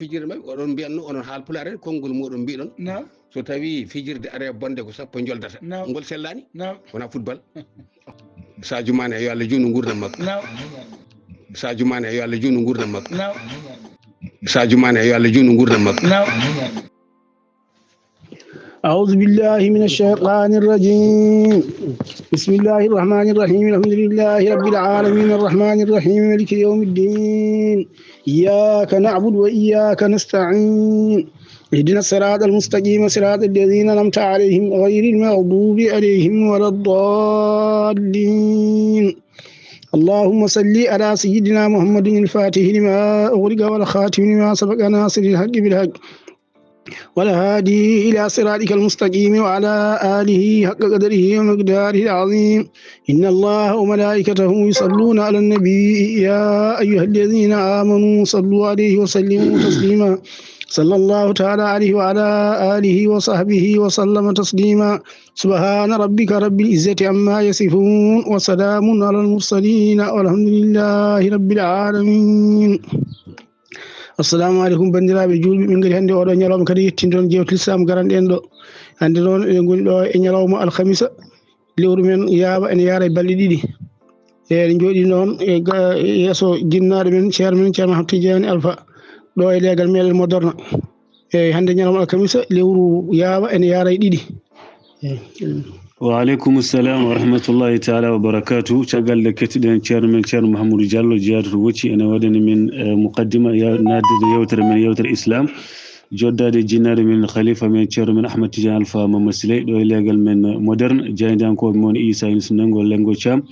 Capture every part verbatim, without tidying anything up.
Fijirde maɓɓe, oɗon mbiyanno, onon Haalpulaar en, konngol muɗum mbiɗon. Naam. So tawi fijirde are bonde ko sappo joldata. Naam. Ngol sellaani? Naam. Wona football. Sadio Mané, yo Allah juutnu nguurndam makko. Naam. Sadio Mané, yo Allah juutnu nguurndam makko. Naam. Sadio Mané, yo Allah juutnu nguurndam makko. Naam. أعوذ بالله من الشيطان الرجيم. بسم الله الرحمن الرحيم. الحمد لله رب العالمين، الرحمن الرحيم، مالك يوم الدين. إياك نعبد وإياك نستعين. اهدنا الصراط المستقيم، صراط الذين أنعمت عليهم، غير المغضوب عليهم ولا الضالين. اللهم صل على سيدنا محمد الفاتح لما أغلق والخاتم لما سبق ناصر الحق بالحق والهادي إلى صراطك المستقيم وعلى آله حق قدره ومقداره العظيم. إن الله وملائكته يصلون على النبي، يا أيها الذين آمنوا صلوا عليه وسلموا تسليما. صلى الله تعالى عليه وعلى آله وصحبه وسلم تسليما. سبحان ربك رب العزة عما يصفون، وسلام على المرسلين، والحمد لله رب العالمين. Assalamu aleykum, banndiraaɓe juulɓe. Min ngari hannde oɗo ñalawma kadi yettindo on jeewte lislaam garanɗe en ɗo. Hannde noon eɗen ngoni ɗo e ñalawma alkamisa, lewru men yaawa ene yaara e balɗe ɗiɗi. E eɗen njooɗii noon e ga-, e yeeso jinnaaɗo men, ceerno men, Ceerno Ahmad Tijaani Alfa, ɗo e leegal meɗen Moderna. Eeyi, hannde ñalawma alkamisa, lewru yaawa ene yaara e ɗiɗi. Eeyi. Wa aleykum salam wa rahmatullahi taala wa barakatuh. Caggal nde kettuɗen ceerno men, Ceerno Mahamoudou Diallo, jeyaɗo to Wocci, ene waɗani min, eh, muqaddima ya-, naatde e yewtere men, yewtere Islam. Joddaade e jinnaaɗo men, khalifa men, ceerno men Ahmad Tidiane Alpha Mama Siley, ɗo e leegal men Moderne, jaayndiyankooɓe mon Issa Yunus Nango, Lengo Thiam,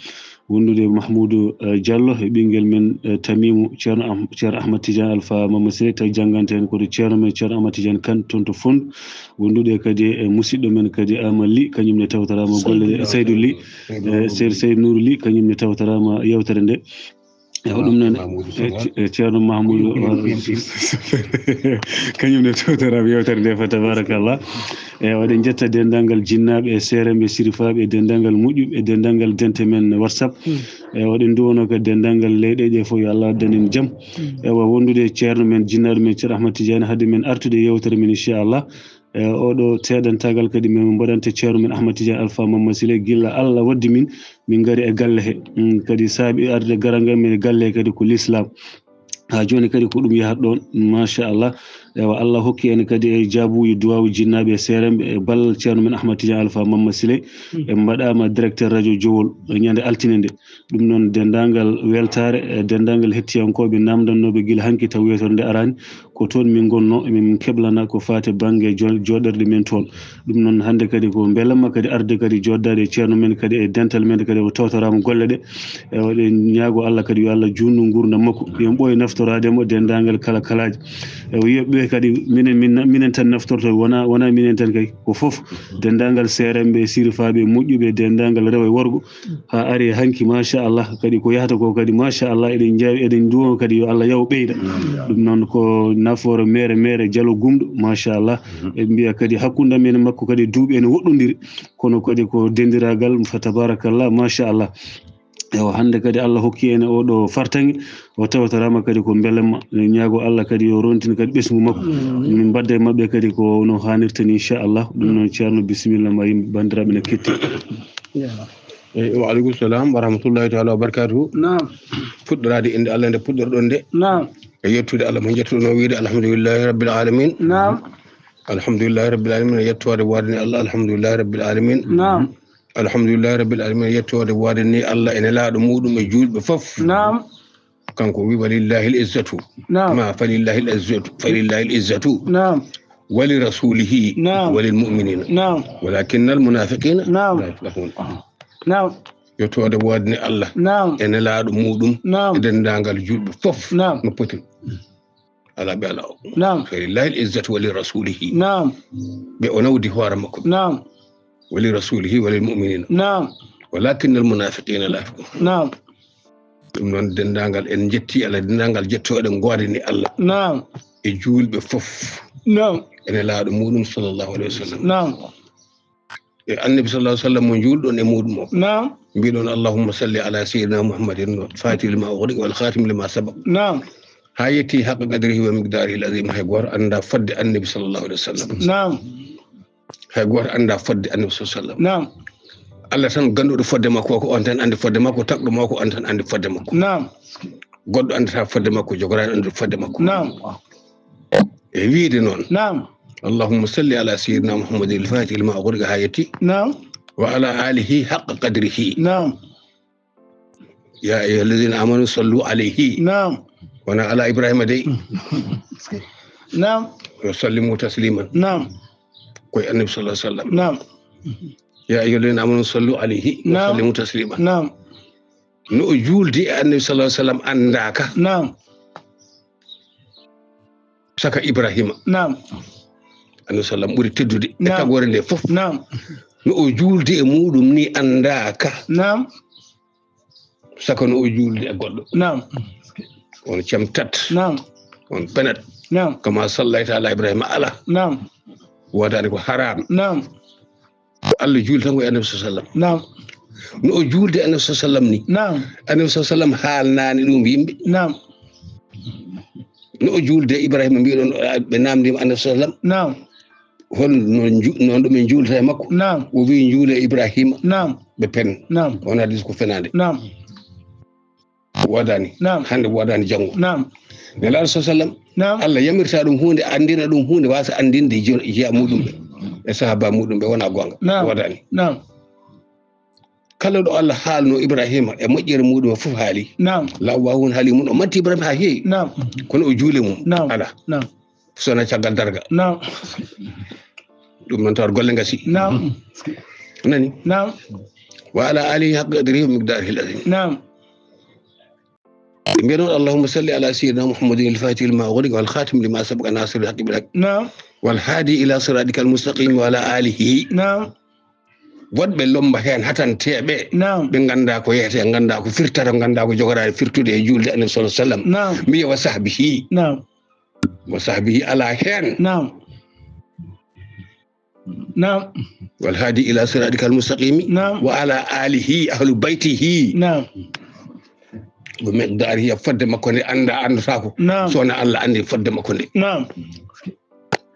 wondude e Mahmoudou, eh, Diallo e ɓinngel men, eh, Tamimu, ceerno Am-, ceerno Ahmad Tidiane Alpha Mama Siley, tawi jannganta en ko to ceerno men, ceerno Ahmad Tidiane Kane, toon to Fond, wondude kadi e musidɗo men kadi Amal Ly, kañum ne tawtoraama golle ɗe, Seydou Ly, eh, Seydou, Seydou Nourou Ly, kañum ne tawtoraama yewtere nde. Ewa, ɗum noon, Mamoudou e, Sow, e, Ceerno Mamoudou, kañum ne tawtoraama yewtere nde, fa tabarakallah. Ewa, eɗen njetta denndaangal jinnaaɓe e seeremɓe, sirifaaɓe, e denndaangal moƴƴuɓe, e denndaangal dente men WhatsApp. Hmm. Ewa, eɗen nduwanoo kadi denndaangal leyɗe ɗe fof, yo Allah addan en jam. Hmm. Ewa, wondude e ceerno men, jinnaaɗo men, Ceerno Ahmad Tidiane, hade men artude e yewtere men, inchallah. E oɗo seeɗantaagal kadi, min mbaɗante ceerno men Ahmad Tidiane Alpha Mama Siley, gilla Allah waddi min, min ngari e galle he. Mm, kadi saabi arde garal ngal men e galle he kadi ko l'islam. Haa jooni kadi ko ɗum yahata ɗoon, machallah. Ewa, Allah hokki en kadi e jaabuuji duwaawu jinnaaɓe e seeremɓe e ballal ceerno men Ahmad Tidiane Alpha Mama Siley. Mm. En mbaɗaama directeur radio Jowol e ñande altine nde. Ɗum noon, denndaangal weltaare, e denndaangal hettiyankooɓe naamndannooɓe gila hanki taw yewtere nde araani, ko toon min ngonnoo, emin keblana ko faati bannge jo-, jooɗorɗe men toon. Ɗum noon, hannde kadi ko mbelamma kadi arde kadi jooɗdaade e ceerno men kadi e dental men kadi o tawtoraama golle ɗe. E waɗe ñaago Allah kadi yo Allah juutnu nguurndam makko. Yo en ɓooy naftoraade mo denndaangal kala kalaaji. E o wiya ɓe kadi minen, min, minen tan naftorto, wona, wona minen tan kay, ko fof. Denndaangal seeremɓe, sirifaaɓe, moƴƴuɓe, denndaangal rewo e worgo. Haa ari hanki, machallah, kadi ko yahata ko kadi, machallah, eɗen njaawi, eɗen nduwoo kadi yo Allah yaw ɓeyda. Amin. Ɗum noon ko nafoore meere, meere Jalo Gumɗo, machallah. Mhm. Eɗen mbiya kadi hakkunde amen e makko kadi duuɓi ene woɗɗondiri, kono kadi ko denndiraagal, fa tabarakallah, machallah. Ewa, hannde kadi Allah hokki en oɗo fartaŋŋe, o tawtoraama kadi ko mbelamma. Eɗen ñaago Allah kadi yo rontin kadi ɓesngu makko. Amin. Min mbadda e maɓɓe kadi ko no haanirta ni, inchallah. Ɗum noon, ceerno, bisimilla ma, yimɓe banndiraaɓe ne ketti. Ya. Eyi, wa aleykum salam wa rahmatullahi taala wa barakatuhu. Naam. Fuɗɗoraade innde Allah nde puɗɗorɗon nde. Naam. E yettude Allah mo njettuɗon o wiide, alhamdulillahi rabbil alamin. Naam. Alhamdulillahi rabbil alamin. E yettoode waade ni Allah, alhamdulillahi rabbil alamin. Naam. Alhamdulillahi rabbil alamin. E yettoode waade ni Allah e nelaaɗo muɗum e juulɓe fof. Naam. Kanko wi, "Walillahi l-izzatu." Naam. Ma, "Falillahi l-izzatu, falillahi l-izzatu." Naam. "Wa li rasulihi." Naam. "Wa lil mu'minina." Naam. "Walakinna l-munafiqina." Naam. "La yuflihun." Naam. Yettoode waade ni Allah. Naam. E nelaaɗo muɗum. Naam. E denndaangal juulɓe fof. Naam. No poti. Alaa ɓe alaa o. Naam. "Falillahi l-izzatu wa li rasulihi." Naam. Ɓe o nawdi hoore makko. Naam. "Wa li rasulihi wa lil mu'minina." Naam. "Walakinna l-munafiqina la yafqahun." Naam. Ɗum noon, denndaangal, en njetti Allah, denndaangal jettooɗe ngoodani Allah. Naam. E juulɓe fof. Naam. E nelaaɗo muɗum, sallallahu alayhi wa sallam. Naam. E Annabi, sallallahu alayhi wa sallam, mo njuulɗon e muɗum o. Naam. Mbiɗon, "Allahumma salli ala sayyidina Muhammadin, fatihil lima ughliq wal khatim lima sabaq." Naam. Haa yetti haqqa qadrihi wa miqdaarihi al-aziim. Hay gooto anndaa fodde Annabi sallallahu alayhi wa sallam. Naam. Hay gooto anndaa fodde Annabi sallallahu alayhi wa sallam. Naam. Allah tan gannduɗo fodde makko, ko on tan anndi fodde makko, tagɗo makko, on tan anndi fodde makko. Naam. Goɗɗo anndataa fodde makko, jogoraani anndude fodde makko. Naam. E wiide noon. Naam. Allahumma salli ala sayyidina Muhammadin al-faatihi lima ughliqa haa yetti. Naam. Wa ala alihi haqqa qadrihi. Naam. Ya ayyuha alladhina amanu sallu alayhi. Naam. Wona ala Ibrahima dey. Naam. Wa sallimu tasliman. Naam. Koye Annabi sallallahu alayhi wa sallam. Naam. Ya ayyuha alladhina amanu sallu alayhi wa Naam. sallimu taslima. Naam. No o juuldi e Annabi sallallahu alayhi wa sallam anndaaka. Naam. Saka Ibrahima. Naam. Annabi sallam ɓuri teddude e Naam. tagoore nde fof. Naam. No o juuldi e muɗum ni anndaaka. Naam. Saka no o juuldi e goɗɗo. Naam. On camtat. Naam. On penat. Naam. Kama sallayta ala Ibrahima ala. Naam. Wodani ko haram. Naam. Allah juuli tan ko e Annabi sallallahu alayhi wa sallam. Naam. No o juuldi e Annabi sallallahu alayhi wa sallam ni. Naam. Annabi sallallahu alayhi wa sallam haalnaani ɗum yimɓe. Naam. No o juuldi e Ibrahima mbiɗon, ɓe naamndiima Annabi sallallahu alayhi wa sallam. Naam. Hol no ju-, no ɗum en juulta e makko? Naam. O wiyi juule e Ibrahima. Naam. Ɓe pen. Naam. On hadis ko fenaande. Naam. Wodani. Naam. Hannde wodani janngo. Naam. Nelaaɗo sallallahu alayhi wa sallam. Naam. Allah yamirta ɗum huunde, anndina ɗum huunde, wasa anndinde jo-, jeya muɗum ɓe. E sahaba muɗum ɓe wona goonga. Naam. Wodani. Naam. Kala ɗo Allah haalno Ibrahima e moƴƴere muɗum e fof haali. Naam. Lawwahun halimun o manti Ibrahima haa heewi. Naam. Kono o juule mum. Naam. Ala. Naam. Sona caggal darga. Naam. Ɗum noon tawat golle ngasi. Naam. Nani? Naam. Wa ala alihi haqqa qadrihi wa miqdarihi al-azim. Naam. Ɓe mbiya noon, Allahumma salli ala sayyidina Muhammadin al-fatihi lima ughliqa wal khatimi lima sabaqa nasiril haqqi bil haqqi. Naam. Wal hadi ila siratika al-mustaqim wa ala alihi. Naam. Woɗɓe lomba heen hatanteeɓe. Naam. Ɓe nganndaa ko yeyata, nganndaa ko firtata, nganndaa ko jogoraade firtude e juulde Annabi sallallahu alayhi wa sallam. Naam. Mbiya wa sahbihi. Naam. Wa sahbihi ala heen. Naam. Naam. Wal hadi ila siratika al mustaqimi. Naam. Wa ala alihi ahlu baytihi. Naam. Wa miqdarihi, fodde makko nde annda, anndataa ko. Naam. So wonaa Allah anndi fodde makko nde. Naam.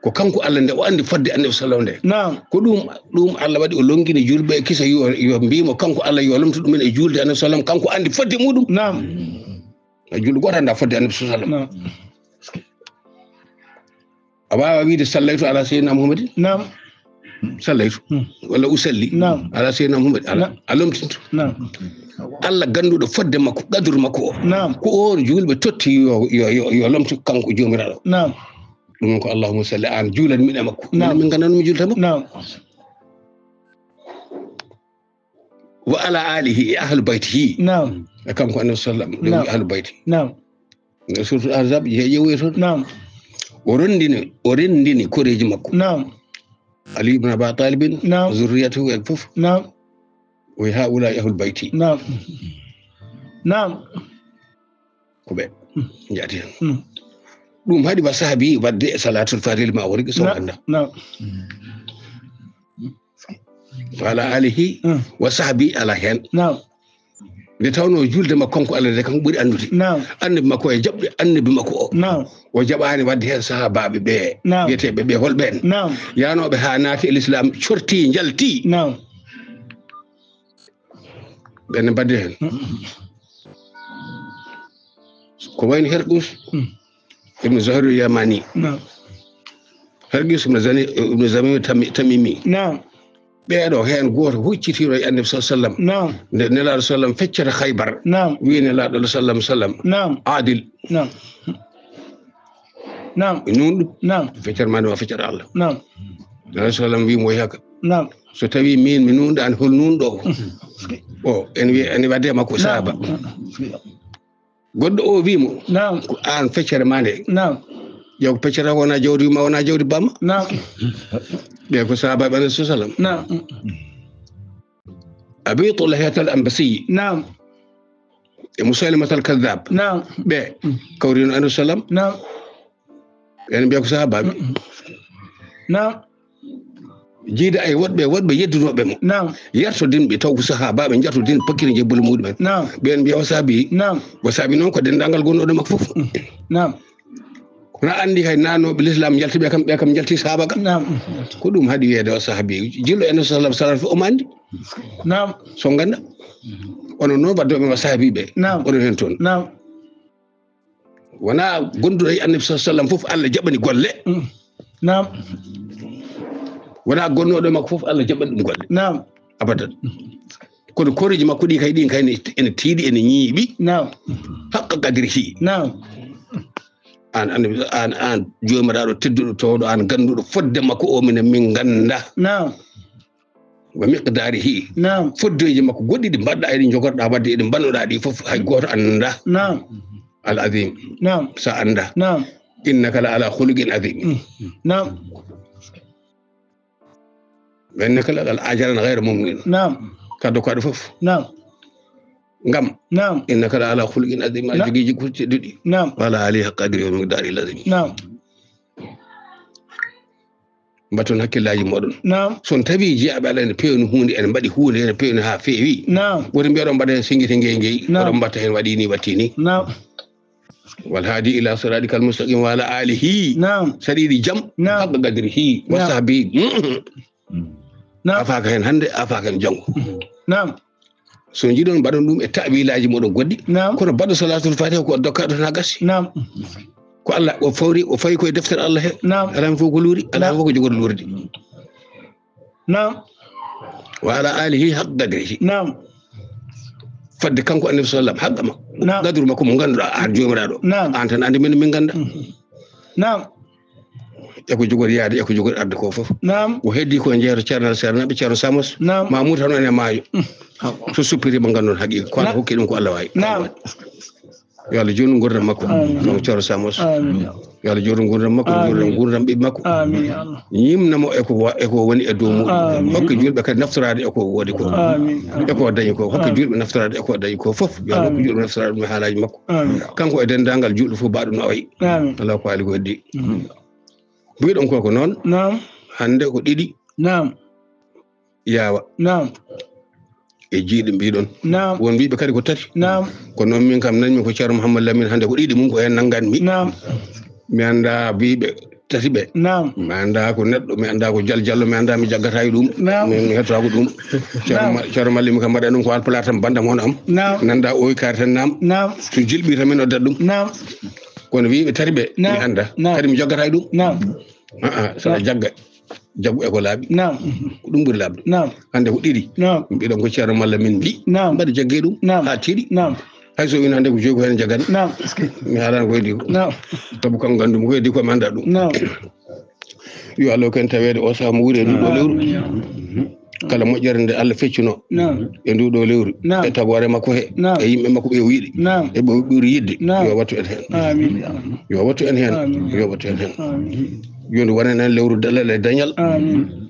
Ko kanko Allah nde o anndi fodde Annabi sallallahu nde. Naam. Ko ɗum, ɗum Allah waɗi o longini julɓe e kisa yo, yo mbiimo kanko Allah yo lomtu ɗumen e juulde Annabi sallam, kanko anndi fodde muɗum. Naam. A julɗo gooto annda fodde Annabi sallam. Naam. A waawa wiide sallaytu ala sayyidina Muhammadin? Naam. Sallaytu. Hmm. Walla usalli. Naam. Ala sayyidina Muhammad. Ala. Naam. A lomtinto. Naam. Allah gannduɗo fodde makko, qadru makko o. Naam. Ko on julɓe totti yo, yo, yo, yo lomtu kanko joomiraaɗo. Naam. Ɗum ko allahumma salli an juulan min e makko. Naam. Min nganndan min julta makko. Naam. Wa ala alihi e ahlu baytihi. Naam. E kanko Annabi sallam, ɗum Naam. Ahlu bayti. Naam. E suratul Ahzab, je ƴeewoyi toon. Naam. O renndini, o renndini koreeji makko. Naam. Ali ibn Aba Talibin, Naam. Zurriyatuhu e fof. Naam. O wi haulai ahlul bayti. Naam. Naam. Ko ɓe Hmm. njaati heen. Hmm. Ɗum haɗi ba sahabi wadde e salatul fatih ma wori so Na-, annda. Naam. Wa ala alihi Hmm. wa sahbi ala heen. Naam. Nde tawnoo julde makko kanko Allah nde kanko ɓuri anndude. Naam. Annabi makko e jaɓɓe annabi makko o. Naam. O jaɓaani wadde heen sahaabaaɓe ɓe Naam. wiyeteeɓe ɓe hol ɓeen. Naam. Yaanooɓe haa naati e l'islam corti njalti. Naam. Ɓen ne mbadde heen. Hmm. Ko wayno Herqus. Hmm. Ibn Zuhair al-Yamani. Naam. Herqus ibn Zani-, ibn Zamim Tami-, Tamimi. Naam. Ɓeeɗo heen gooto huccitiiɗo e Annabi sallallahu alayhi wa sallam. Naam. Nde Nelaaɗo sallam feccata Khaybar. Naam. Wiyi Nelaaɗo sallam sallam. Naam. Adil. Naam. Naam. Nuunɗo. Naam. Feccere ma nde ma feccere Allah. Naam. Nelaaɗo sallam wiyi mo yaka. Naam. So tawi min mi nuunɗo an hol nuunɗo o? O, en wi-, en wadde makko Naam. sahaaba. Naam. Goɗɗo o wi mo, Naam. Ko an feccere ma nde. Naam. Ƴeew ko feccere wona jawdi ma, wona jawdi bamma. Naam. Ɓe ko sahaaba ɓe Annabi sallam. Naam. Abi Tulhiyat al-Anbasi. Naam. E Musaylimat al-Kadhdhab. Naam. Ɓe kawrino Annabi sallam. Naam. Ɓen mbiya ko sahaabaaɓe. Mm-mm. Naam. Jiida ay woɗɓe, woɗɓe yeddunooɓe mo. Naam. Yartodinɓe taw ko sahaabaaɓe njartodin pakkiri njebbuli muɗumen. Naam. Ɓeen mbiya o saabi. Naam. O saabi noon ko denndaangal gonnooɗo makko fof. Mm. Naam. Kono anndi hay naanooɓe lislaam njalti ɓe kam, ɓe kam njalti sahaaba kam. Naam. Ko ɗum haɗi wiyeede o sahabi. Jillo en sallallahu alaihi wasallam fof omo anndi. Naam. So ngannda. Onon noon waddooɓe ma sahabiiɓe. Naam. Onon heen toon. Naam. Wonaa gonduɗo e Annabi sallallahu alaihi wasallam fof Allah jaɓani golle. Mm. Naam. Wonaa gonnooɗo e makko fof Allah jaɓani ɗum golle. Naam. Abadan. Kono kooreeji makko ɗi kay, ɗin kay ne, ene tiiɗi, ene ñiiɓi. Naam. Haqqa qadrihi. Naam. Aan, aan, aan, aan joomiraaɗo tedduɗo, towɗo, aan gannduɗo fodde makko o, minen min ngannda. Naam. Wa miqdaarihi. Naam. Foddeeji makko goɗɗi ɗi mbaɗɗa, eɗi njogorɗa waɗde, eɗi mbannoɗa ɗi fof, hay gooto annda. Naam. Al azim. Naam. Sa annda. Naam. Innaka la ala khuluqin azim. Mm. Naam. Wa innaka la ala ajran ghayra mumkin. Naam. Kaddo kaɗo fof. Naam. Ngam. Naam. Innaka la ala khuluqin azim. A Na- jogi jikkuuji tedduɗi. Naam. Wa ala alihi haqqa qadrihi wa miqdaarihi al azim. Naam. Mbatton hakkillaaji mooɗon. Naam. So on tawi jiyaaɓe Allah ene peewni huunde, ene mbaɗi huunde, ene peewni haa feewi. Naam. Woti mbiyaɗon mbaɗa heen singiti ngey ngey. Naam. Oɗon mbatta heen waɗi ni, watti ni. Naam. Wal haadi ila siratikal mustaqim wa ala alihi. Naam. Saɗiiɗi jam. Naam. Haqqa qadrihi. Wa Naam. sahbihi. Naam. Afaaka heen hannde, afaaka heen janngo. Naam. So njiɗon mbaɗon ɗum e ta'wilaaji mooɗon goɗɗi. Naam. Kono baɗɗo salaatul faatiha ko dokkaɗo tan haa gasi. Naam. Ko Allah o fawri, o fawi koye deftere Allah he. Naam. Alaa fof ko luuri, alaa Naam. fof ko jogoto luurdi. Naam. Wa ala alihi haqqa qadrihi. Naam. Fadde kanko Annabi sallallahu alaihi wasallam, haqqa ma. Naam. Qadru makko mo ngannduɗaa, aan joomiraaɗo. Naam. Aan tan anndi, min, min ngannda. Mhm. Naam. E ko jogori yaade, e ko jogori arde ko fof. Naam. Ko heddi ko jeeto Ceerno Seernaaɓe, Ceerno Samos. Naam. Mamoud tan ene maayo. Mm. So suppiri mo ngannduɗon haqiiqa. Ko Allah Naam. hokki ɗum ko Allah waawi. Naam. Yo Allah juutnu nguurndam makko. Amiin. Ɗum Ceerno Samos. Amiin. Yo Allah juutnu nguurndam makko, Amiin. juutnu nguurndam ɓiɓɓe makko. Amiin, ya Allah. Ñimna mo e ko wa-, e ko woni e dow muɗum. Amiin. Hokka juulɓe kadi naftoraade e ko woodi ko. Amiin. E ko dañi ko. Hokka Amiin. juulɓe naftoraade e ko dañi ko fof. Yo Allah hokka Amiin. juulɓe naftoraade ɗum e haalaaji makko. Amiin. Kanko e denndaangal juulɓe fof mbaɗa ɗum no o wayi. Amiin. Allah ko haali ko heddi. Amiin. Mbiɗon ko ko noon. Naam. Hannde ko ɗiɗi. Naam. Yaawa. Naam. E jiiɗe mbiɗon. Naam. Won mbiɓe kadi ko tati. Naam. Kono noon min kam nanmi ko Ceerno Mouhamadou Lamine hannde ko ɗiɗi mum ko heen nannganmi. Naam. Mi annda mbiɓe tati ɓe. Naam. Mi annda ko neɗɗo, mi annda ko jaljallo, mi annda mi jaggata e ɗum. Naam. Mi, mi hettotako ɗum. Ceerno Naam. Ma-, Ceerno Malli mi kam mbaɗa ɗum ko Haalpulaar tan bandam hono am. Naam. Nannda oy kaari tan naam. Naam. So jilɓi tan mi noddat ɗum. Naam. Kono wiɓe tati ɓe mi Naam. annda. Naam. Kadi mi jaggata e ɗum. Naam. Aa, saɗa Naam. jagga. Jaggu e ko laaɓi. Naam. Ko ɗum ɓuri laaɓde. Naam. Hannde ko ɗiɗi. Naam. Mbiɗon ko Ceerno Malla min mbi. Naam. Mbaɗa jagge ɗum. Naam. Haa tiiɗi. Naam. Hay so wino hannde ko joyi ko heen jaggani. Naam. Est-ce que? Mi haalano ko heddi ko. Naam. Sabu kam nganndumi ko heddi ko mi annda ɗum. Naam. Yo Allah hokku en taweede o sahaa mo wuuri e ndu ɗo lewru. Amiin. Kala moƴƴere nde Allah feccuno Naam. e ndu ɗo lewru. Naam. E tagoore makko he. Naam. E yimɓe makko ɓe o yiɗi. Naam. E ɓe o ɓuri yiɗde. Naam. Yo wattu en heen. Amiin. Yo wattu en heen. Amiin. Yo wattu en heen. Amiin. Yo ndu wanan en lewru dalal e dañal. Amiin.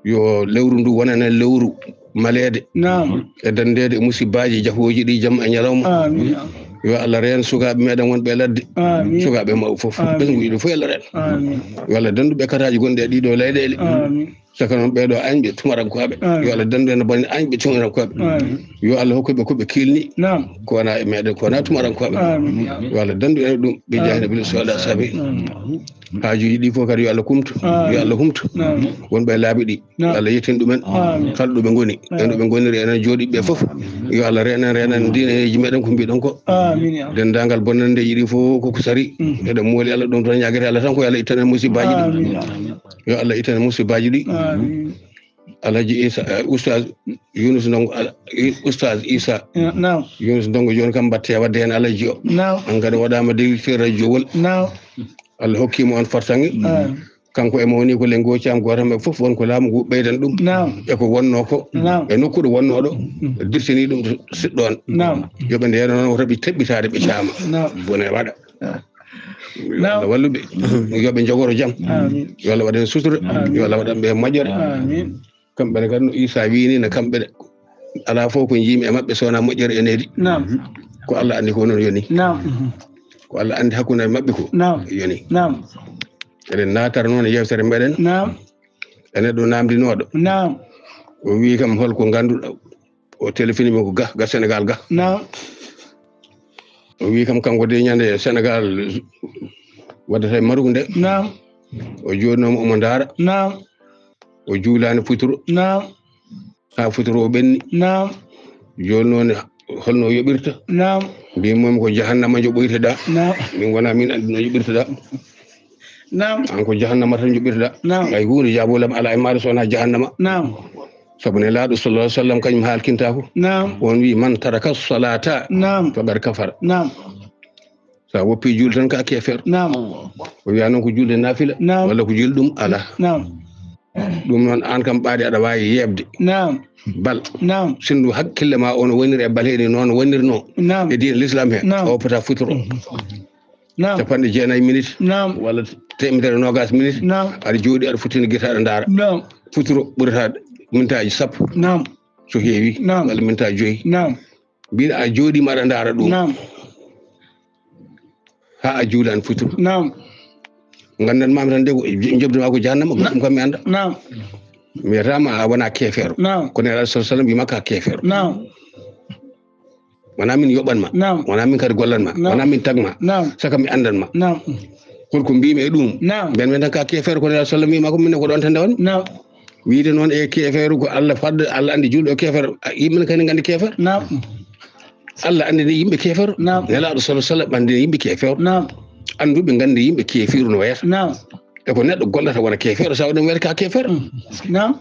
Yo lewru ndu wanan en lewru maleede. Naam. E danndeede e musibbaaji, jafooji ɗi jamma e ñalawma. Amiin. Yo Allah reen sukaaɓe meɗen wonɓe e ladde. Amiin. Sukaaɓe mawɓe fof. Amiin. Ɓesnguuji ɗi fof yo Allah reen. Amiin. Yo Allah danndu ɓe kataaji gonɗi e ɗiɗo leyɗeele. Amiin. Saka noon ɓeeɗo añɓe tumarankooɓe. Amiin. Yo Allah danndu en bone añɓe tumarankooɓe. Amiin. Yo Allah hokku ɓe ko ɓe kiilni. Naam. Ko wona e meɗen, ko wona tumarankooɓe. Amiin. Yo Allah danndu en ɗum. Ɓe jahina bil soda sabi. Amiin. Haajuuji ɗi fof kadi yo Allah kumtu. Amiin. Yo Allah humtu. Amiin. Wonɓe e laabi ɗi. Naam. Allah yettin ɗumen. Amiin. Kala ɗo ɓe ngoni. Amiin. E no ɓe ngoniri enen jooɗiiɓe ɓe fof. Yo Allah reenan, reenan diineeji meɗen ko mbiɗon ko. Amiin, ya Allah. Denndaangal bonnanndeeji ɗi fof ko ko sari. Mm. Eɗen mooli Allah ɗum tan, ñaagete Allah tan ko yo Allah ittan en musibbaaji ɗi. Amiin. Yo Allah ittan en musibbaaji ɗi. Amiin. Alhaji Isa, eh, Oustaz Yunus Ndongo, Al-, I-, Oustaz Isa. Eh, naam. Yunus Ndongo jooni kam mbatte wadde heen Alhaji o. Naam. An kadi waɗaama directeur radio wol. Naam. Allah hokkiima on fartaŋŋe. Amiin. Kanko e mawni ko lengo caam gooto maɓɓe fof won ko laamu ngu ɓeydan ɗum. Naam. E ko wonnoo ko. Naam. E nokku ɗo wonnoo ɗo. Mm. Dirtini ɗum to siɗɗo on. Naam. Yo ɓe ndeeno noon wota ɓe teɓɓitaade ɓe caama. Naam. Bone waɗa. Yo Naam. Allah wallu ɓe. Yo ɓe njogoro jam. Amiin. Yo Allah waɗan sutura. Amiin. Yo Allah waɗan ɓe moƴƴere. Amiin. Kamɓe ne kadi no Isa wiini ne kamɓe ne. Alaa fof ko njiimi e maɓɓe so wonaa moƴƴere e needi. Naam. Ko Allah anndi ko noon yoni. Naam. Ko Allah anndi hakkunde maɓɓe ko Naam. yoni. Naam. Eɗen naatara noon e yewtere meɗen. Naam. E neɗɗo namdinooɗo. Naam. O wii kam, "Hol ko ngannduɗaa?" O telefini mo ko ga, ga Senegaal ga. Naam. O wii kam, kanko de ñande Senegaal waɗata e Maruk nde. Naam. O jooɗinooma omo ndaara. Naam. O juulaani futuro. Naam. Haa futuro o ɓenni. Naam. Jooni noon, holno o yoɓirta? Naam. Mbimmi mo ko jahannama njoɓoyteɗaa. Naam. Min wonaa min anndi no yoɓirteɗaa. Naam. An ko jahannama tan njoɓirteɗaa. Naam. Ay huunde jaabolam alaa e maaɗa so wonaa jahannama. Naam. Sabu Nelaaɗo sallallahu alaihi wasallam kañum haalkintaako. Naam. On wi, "Man taraka salata Naam. faqad kafara." Naam. So a woppi juulde tan ka keefeero. Naam. O wiya noon ko juulde naafila Naam. walla ko juulde ɗum alaa. Naam. Ɗum noon aan kam ɓaade aɗa waawi yeeɓde. Naam. Bal. Naam. Sinno hakkille ma ono woniri e bal heɗi noon wonirno Naam. e diine l'islam he. Naam. O fota futuro. Naam. Capanɗe jeenayi minutes. Naam. Walla teemedere nogas minutes. Naam. Aɗa jooɗi aɗa fottini gite aɗa ndaara. Naam. Futuro ɓurata mintaaji sappo. Naam. So heewi. Naam. Walla mintaa joyi. Naam. Mbiɗa a jooɗiima aɗa ndaara ɗum. Naam. Haa a juulan futuro. Naam. Nganndan maami tan de ko jobdi ma ko jahannama goɗɗum kam mi annda. Naam. Mi wiyata ma a wona keefeero. Naam. Kono Nelaaɗo sallallahu alaihi wasallam wiima ka keefeero. Naam. Wona min yoɓan ma. Naam. Wona min kadi gollan ma. Naam. Wona min tag ma. Naam. Saka mi anndan ma. Naam. Hol ko mbimi e ɗum? Naam. Mbiyan men tan ka keefeero, kono Nelaaɗo sallallahu alaihi wasallam wiima ko min ko ɗon tan ndewon. Naam. Wiide noon e keefeero ko Allah fadde, Allah anndi juulɗo e keefeero. A, yimɓe ne kadi nganndi keefeero. Naam. Allah anndini yimɓe keefeero. Naam. Nelaaɗo sallallahu alaihi wasallam anndini yimɓe keefeero. Naam. Annduɓe nganndi yimɓe keefeero no wayata. Naam. E ko neɗɗo gollata wona keefeero, sa waɗi ɗum wiyata ka keefeero. Mm. Naam.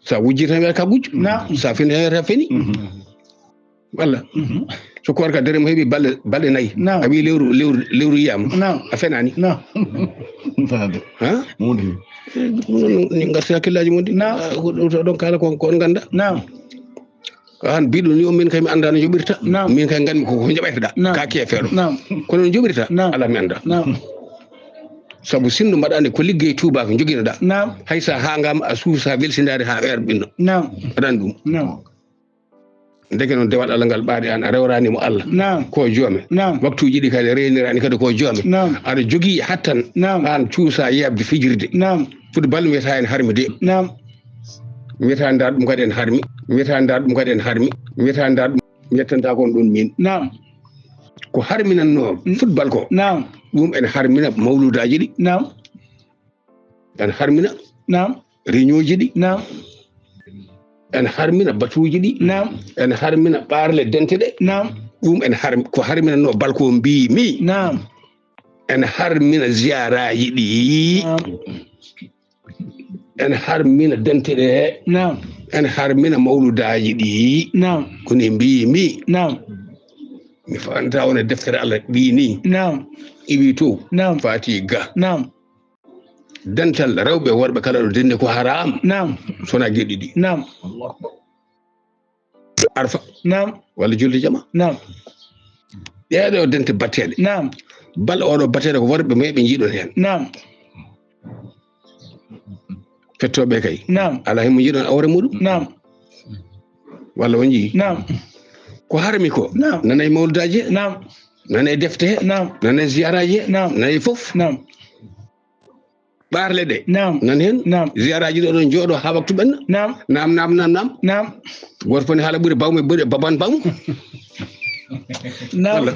Sa wujji tan wiyata ka gujjo. Naam. Sa fini tan wiyata fini. Mm. Walla? Mhm. So koor ka dere mo heɓi balɗe, balɗe nayi. Naam. A wi lewru, lewru, lewru yiyama. Naam. A fenani. Naam. Faade. Ha? Mawɗum. Eh, ɗum noon, ni ngarti hakkillaji mon ɗi. Naam. Ah, ko ɗum to ɗon kala ko, ko on ganda. Naam. An biɗo ni o min kay mi anda no joɓirta. Naam. Min kay nganmi ko, ko joɓirta. Naam. Ka keefeero. Naam. Kono no joɓirta? Naam. Ala mi anda. Naam. Sabu sinno mbaɗani ko liggey tuuba ko joginoɗa. Naam. Hay sa hangama a suusa welsindaade ha weer ɓinno. Naam. Aɗan ɗum. Naam. Ndeke noon dewal Allah ngal ɓaade an a rewrani mo Allah. Naam. Ko joome. Naam. Waktuuji ɗi kadi a reenirani kadi ko joome. Naam. Aɗa jogii hattan Naam. an cuusa yeeɓde fijirde. Naam. Football mi wiyata en harmi de. Naam. Mi wiyata ndaar ɗum kadi en harmi. Mi wiyata ndaar ɗum kadi en harmi. Mi wiyata ndaar ɗum mi yettanta kon ɗum min. Naam. Ko harminannoo Mm. football ko. Naam. Ɗum en harmina mawludaaji ɗi. Naam. En harmina Naam. Réunion ji ɗi. Naam. En harmina batuuji ɗi. Naam. En harmina ɓaarle dente ɗe. Naam. Ɗum en har-, ko harminannoo bal ko mbiimi. Naam. En harmina ziyaraaji ɗi. Naam. En harmina dente ɗe. Naam. En harmina mawludaaji ɗi. Naam. Ko ni mbiimi. Naam. Mi fanta wona deftere Allah ɓii ni. Naam. Iwi to. Naam. Fati ga. Naam. Dental rewɓe e worɓe kala ɗo denni ko haram. Naam. Sona geɗi ɗi. Naam. Arfa. Naam. Walla julde jama. Naam. Ɗeɗo dente batteɗe. Naam. Bal oɗo batteɗe ko worɓe meɓe jiiɗon hen. Naam. Fettoɓe kay. Naam. Ala himo jiiɗon awre muɗum. Naam. Walla on jii. Naam. Ko harmi ko. Naam. Nanay mawludaji. Naam. Nanay defte. Naam. Nanay ziyaraji. Naam. Nanay fof. Naam. Ɓaarle ɗe. Naam. Nan hen. Naam. Ziyaraji ɗo ɗon jooɗo ha waktu ɓenna. Naam. Naam, naam, naam, naam. Naam. Goto fof ne haala ɓuri bawme, ɓuri baban bawme. Naam. Walla.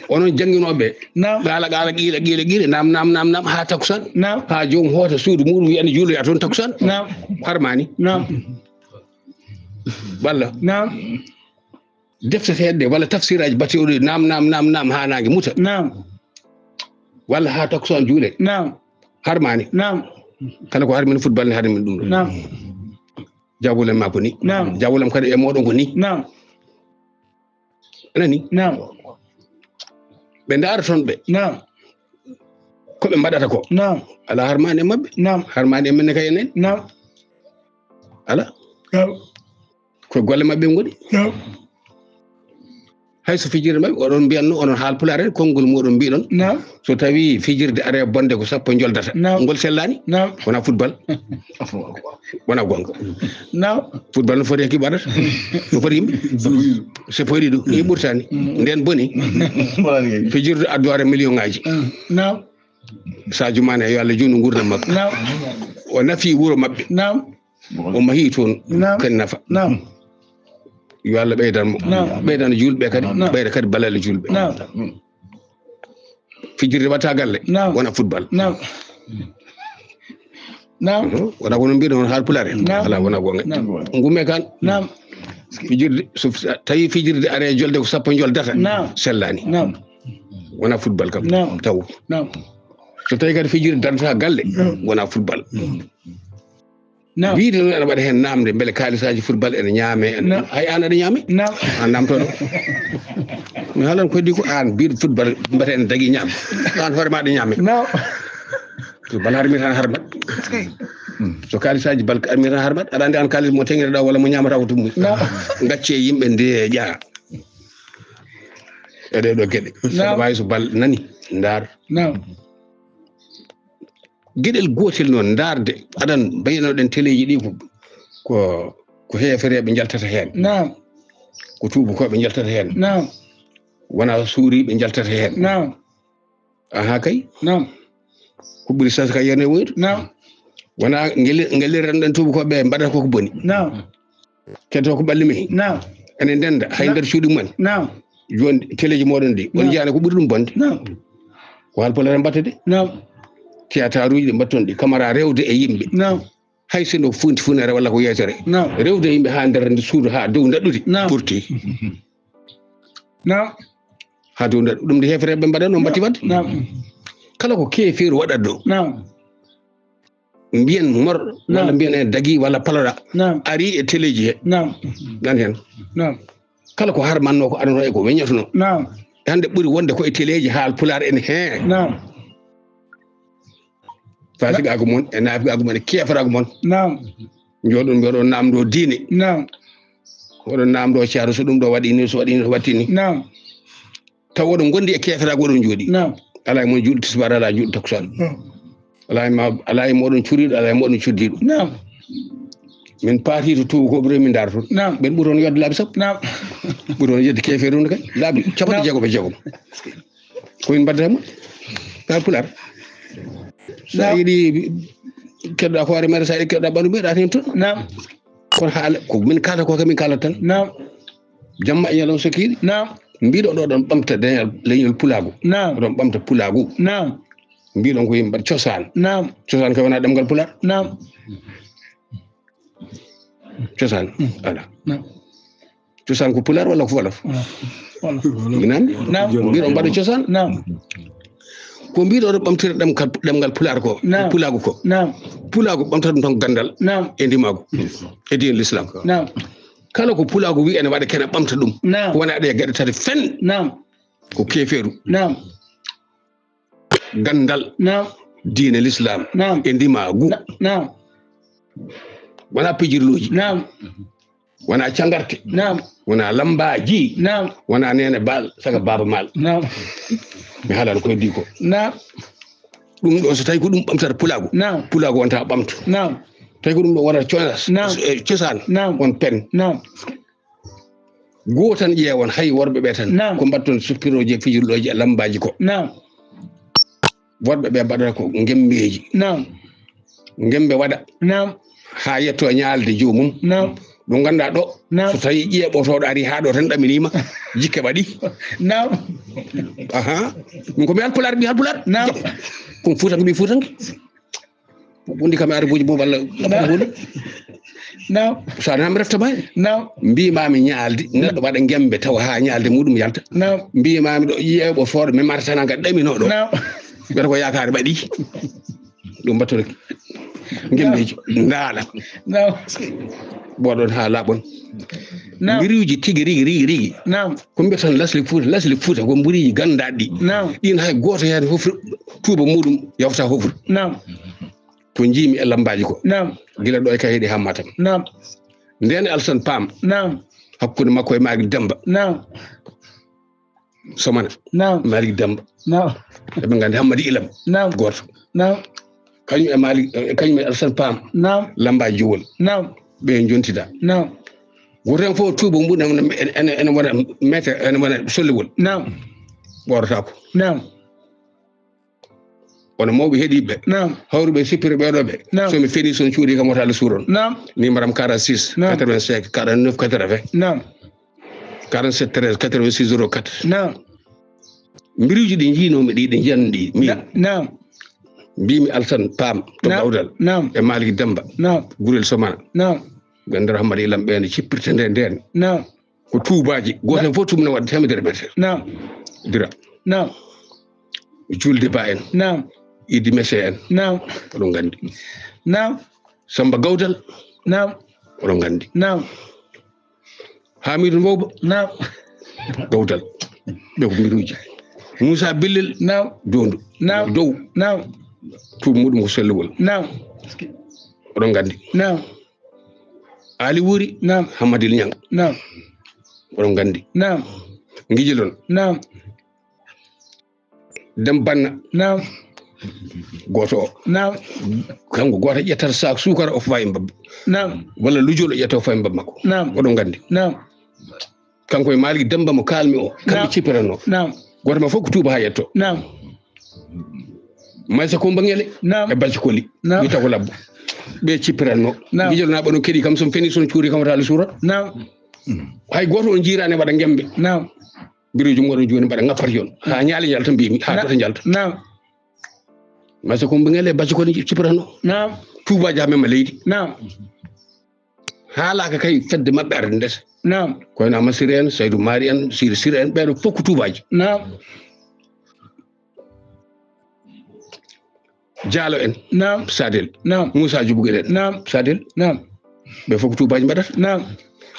Onon jannginooɓe. Naam. Qaala, qaala, qiila, qiila, qiila, naam, naam, naam, naam, haa takkusaan. Naam. Haa joom hoota suudu muɗum wiya ne juuloya toon takkusaan. Naam. Harmaani. Naam. Walla. Naam. Defte seeɗa walla tafsiraaji bateeɗo naam, naam, naam, naam, haa naange muta. Naam. Walla haa takkusaan juule. Naam. Harmaani. Naam. Kala ko harmini football ne harmini ɗum ɗo. Naam. Jawolem ma ko ni. Naam. Jawolem kadi e moɗon ko ni. Naam. A nani? Naam. Ɓe ndaara toon ɓe. Naam. Ko ɓe mbaɗata ko. Naam. Ala harmaani e maɓɓe. Naam. Harmaani e men ne kay enen. Naam. Ala. Naam. Ko golle maɓɓe ngoni. Naam. Hay so fijirde maɓɓe, oɗon mbiyatno, onon haal pulaar en, konngol muɗum mbiɗon. Naam. So tawi fijirde are bonde ko sappo joldata. Naam. Ngol sellaani. Naam. Wona football. Wona gonga. Naam. Football no foti e kiɓaɗata. No foti yimɓe. Sappo e ɗiɗo. Sappo e ɗiɗo. Ni ɓurtani. Mm. Nden boni. Fijirde addu are million ngaji. Mm. Naam. Sadio Mané, yo Allah juutnu nguurndam makko. Naam. O nafi wuro maɓɓe. Naam. O mahi toon. Naam. Ken nafa. Naam. Yo Allah ɓeydan mo. Naam. Ɓeydan juulɓe kadi. Naam. Ɓeyda kadi balaale juulɓe. Naam. Fijirde waɗata galle. Naam. Wona football. Naam. Naam. Mhm. Wona ko no mbiɗon haal pulaar en. Naam. Alaa, wona goonga. Naam. Ngumme kan. Naam. Fijirde, so tawi fijirde are jolde ko sappo joldata. Naam. Sellaani. Naam. Wona football kam. Naam. Taw. Naam. So tawi kadi fijirde darata galle. Naam. Wona football. Naam. Wiide noon ene waɗa heen naamde, mbele kaalisaaji football ene ñaame, ene, naam, hay aan aɗa ñaame? Naam. Aan naamtooɗo. Mi haalan ko heddi ko aan biiɗo football mbiyata ene dagi ñaame. Aan hoore ma aɗa ñaame. Naam. So bal harmi tan harmat. So kaalisaaji bal harmi tan harmat. Aɗa anndi aan kaalis mo teŋirɗa walla mo ñaamata ko tummuy. Naam. Ngacce yimɓe ndeeƴa. E ɗee ɗoo geɗe. Naam. Saɗa waawi so bal nani, ndaar. Naam. Geɗel gootel noon, ndaarde, aɗan mbaynoɗen teleeji ɗi ko, ko, ko heefereeɓe njaltata heen. Naam. Ko tuubakooɓe njaltata heen. Naam. Wona suuriiɓe njaltata heen. Naam. Aha kay. Naam. Ko ɓuri sens ka yene woyde. Naam. Wona ngeli-, ngeliranɗen tuubakooɓe mbaɗata koko boni. Naam. Keddo ko ɓalli mehi. Naam. Ene ndenda hay, naam, nder cuuɗi mumen. Naam. Jooni teleeji mooɗon ɗi. On, naam, njiyaani ko ɓuri ɗum bonde. Naam. Ko haal pulaar mbaɗta de. Naam. Théâtre uji ɗi mbatton ɗi, kamara rewde e yimɓe. Naam. Hay sinno ko funti funere walla ko yeetere. Naam. Rewde e yimɓe haa nder suudu haa dow ndaɗɗudi. Naam. Ɓurti. Naam. Haa dow ndaɗɗudi. Ɗum de heefereeɓe mbaɗa noon mbatti wadde. Naam. Kala ko keefeeru waɗat ɗo. Naam. Mbiyen mor, naam, walla mbiyen en dagi walla paloɗa. Naam. Ari e teleeji he. Naam. Nan heen. Naam. Kala ko harmanno ko adano e ko weññotono. Naam. E hannde ɓuri wonde ko e teleeji haal pulaar en he. Naam. Fasigaagu mon, e naafigaagu mon, e keefaraagu mon. Naam. Njooɗon mbiyoɗon naamndo diine. Naam. Oɗon naamndo ceero so ɗum ɗo waɗi ni, so waɗi ni, so waɗi ni. Naam. Taw oɗon ngondi e keeferaagu oɗon jooɗi. Naam. Alaa e mon juuɗo tisbaar, alaa juuɗo takkusaan. Naam. Alaa e ma-, alaa e moɗon curiiɗo, alaa e moɗon cuddiiɗo. Naam. Min paati to tuubakooɓe rewi min ndaara toon. Naam. Ɓen ɓuri on yodde laabi sappo. Naam. Ɓuri on yodde keefeeru nde kay. Laabi capanɗe jeegom e jeegom. Ko min mbaddata mo? Ka pulaar. So a, naam, yiɗi keɗɗa hoore mere, so a yiɗi keɗɗa ɓandu meɗa heen toon. Naam. Kono haala ko min kaala ko, kamin kaalata tan. Naam. Jamma e ñalawma so kiiɗi. Naam. Mbiɗo ɗo ɗon ɓamta leñol, leñol pulaagu. Naam. Ɗon ɓamta pulaagu. Naam. Mbiɗon ko yimɓe mbaɗa cosaan. Naam. Cosaan ko wona ɗemngal pulaar. Naam. Cosaan. Mm. Ala. Naam. Cosaan ko pulaar walla ko wolof? Wolof. Wolof. Naam. Naam. Mbiɗon mbaɗa cosaan. Naam. Ko mbiɗo ɗo ɓamtira ɗemkal, ɗemngal pulaar ko, naam, pulaagu ko. Naam. Pulaagu ɓamta ɗum tan ko ganndal. Naam. E ndimaagu. E diine l'islam. Naam. Kala ko pulaagu wi ene waɗa kene ɓamta ɗum. Naam. Ko wona ɗe geɗe tati fen. Naam. Ko keefeeru. Naam. Ganndal. Naam. Diine l'islam. Naam. E ndimaagu. Na-, naam. Wona pijirlooji. Naam. Wona cangarte. Naam. Wona lambaaji. Naam. Wona Neene Baal, saga Baaba Maal. Naam. Mi haalano ko heddi ko. Naam. Ɗum ɗo, so tawi ko ɗum ɓamtata pulaagu, naam, pulaagu wonta ɓamto. Naam. Tawi ko ɗum ɗo wonata conas, naam, eh, cosaan, naam, on pen. Naam. Goo tan ƴeewon, hay worɓe ɓe tan, naam, ko mbatton sukkiroje fijirlooji e lambaaji ko. Naam. Worɓe ɓe mbaɗata ko ngemmbeeji. Naam. Ngemmbe waɗa. Naam. Haa yetto ñaalde joomum. Naam. Ɗum ngannduɗaa ɗo. Naam. So tawi ƴeeɓotooɗo ari haa ɗo tan ɗaminiima, jikke waɗi. Naam. Aha. Ɗum ko mi halpulaar, mi halpulaar. Naam. Ko mi fuutanke, mi fuutanke. Wondi kam e arabuuji mum walla. Naam. Naam. So a naam refta ma. Naam. Mbiimaami ñaalde, neɗɗo waɗa ngemmbe tawa haa ñaalde muɗum yalta. Naam. Mbiimaami ɗo ƴeeɓotooɗo mi martana nga ɗaminooɗo. Naam. Mbiyata ko yaakaare waɗi. Ɗum mbattorki. Ngemmbeeji ndaala. Naam. Ɓoɗon haa laaɓon. Naam. Mbiriiji tigi rigi, rigi, rigi. Naam. Ko mbiyata tan lasli Fuuta, lasli Fuuta ko mbiriiji ganndaaɗi ɗi. Naam. Ɗin hay gooto heen fof tuuba muɗum yawta fof. Naam. Ko njiimi e lambaaji ko. Naam. Gila ɗo e Kaheɗi haa Matam. Naam. Ndeen Alsan Paam. Naam. Hakkunde makko e Maalik Demmba. Naam. Somana. Naam. Maalik Demmba. Naam. Eɓe nganndi Hammadi Ilam. Naam. Gooto. Naam. Kañum e Maalik, eh, kañum e Alsan Paam. Naam. Lambaaji Jowol. Naam. Ɓe njontida. Naam. Gooto heen fof tuuba mum ene, ene, ene wona meeter, ene wona sollewol. Naam. Ɓoorataako. Naam. Kono mawɓe heɗiiɓe ɓe. Naam. Hawruɓe sippire ɓeeɗo ɓe. Naam. So mi fenii, so on cuuɗii kam, wota Allah suur on. Naam. Numéro am quarante-six, naam, quatre-vingt-cinq, quarante-neuf, quatre-vingts. Naam. Quarante-sept treize quatre-vingt-six zéro quatre. Naam. Mbiruuji ɗi njiinoomi ɗi, ɗi njanndi min. Na-, naam. Mbiimi Alsan Paam to, naam, Gawdal. Naam. E Malik Demba. Naam. Gurel Somana. Naam. Ɓe nder Hammadi Ilam ɓe no cippirta nde ndeen. Naam. Ko tuubaaji. Gooto heen fof tubna waɗde temedere meter. Naam. Dira. Naam. Julde Ba en. Naam. Idi Mese en. Naam. Oɗon nganndi. Naam. Samba Gawdal. Naam. Oɗon nganndi. Naam. Hamidu Mbow Ba. Naam. Gawdal. Ɓe ko mbiruuji. Moussa Bellel. Naam. Downdu. Naam. Dow. Naam. Tuuba muɗum ko sellugol. Naam. Oɗon nganndi. Naam. Ali Wuri. Naam. Hamadil Ñang. Naam. Oɗon nganndi. Naam. Ngijilon. Naam. Dem Banna. Naam. Gooto o. Naam. Kanko gooto ƴettata saak suukara o fawa e mbabba. Naam. Walla lujol o ƴetta o fawa e mbabba makko. Naam. Oɗon nganndi. Naam. Kanko e Malik Demba mo kaalmi o, kamɓe, naam, cippiranno. Naam. Gooto ma fof ko tuuba haa yetto. Naam. Maysa Kumba Ngele, naam, e Bacci Koli. Naam. Wiyata ko Labbo. Ɓe cippiranno. Naam. Ngijol na ɓe no keɗi kam, so mi fenii, so on cuuɗii kam, wota Allah suur on. Naam. Hay gooto on jiiraani waɗa ngembe. Naam. Mbiruuji mum oɗon jooni mbaɗa ŋappata yon. Haa ñaali njalta mbimi, haa, na-, tota njalta. Naam. Maysa Kumba Ngele, Bacci Koli cippiranno. Naam. Tuubaaji haa mema leydi. Naam. Haalaaka kay fedde maɓɓe arde ndesa. Naam. Ko wayno Amasiri en, Saydu Maari en, Siri Siri en, ɓeeɗo fof ko tuubaaji. Naam. Jaalo en. Naam. Sadel. Naam. Moussa Jubugel en. Naam. Sadel. Naam. Ɓe fof ko tuubaaji mbaɗata. Naam.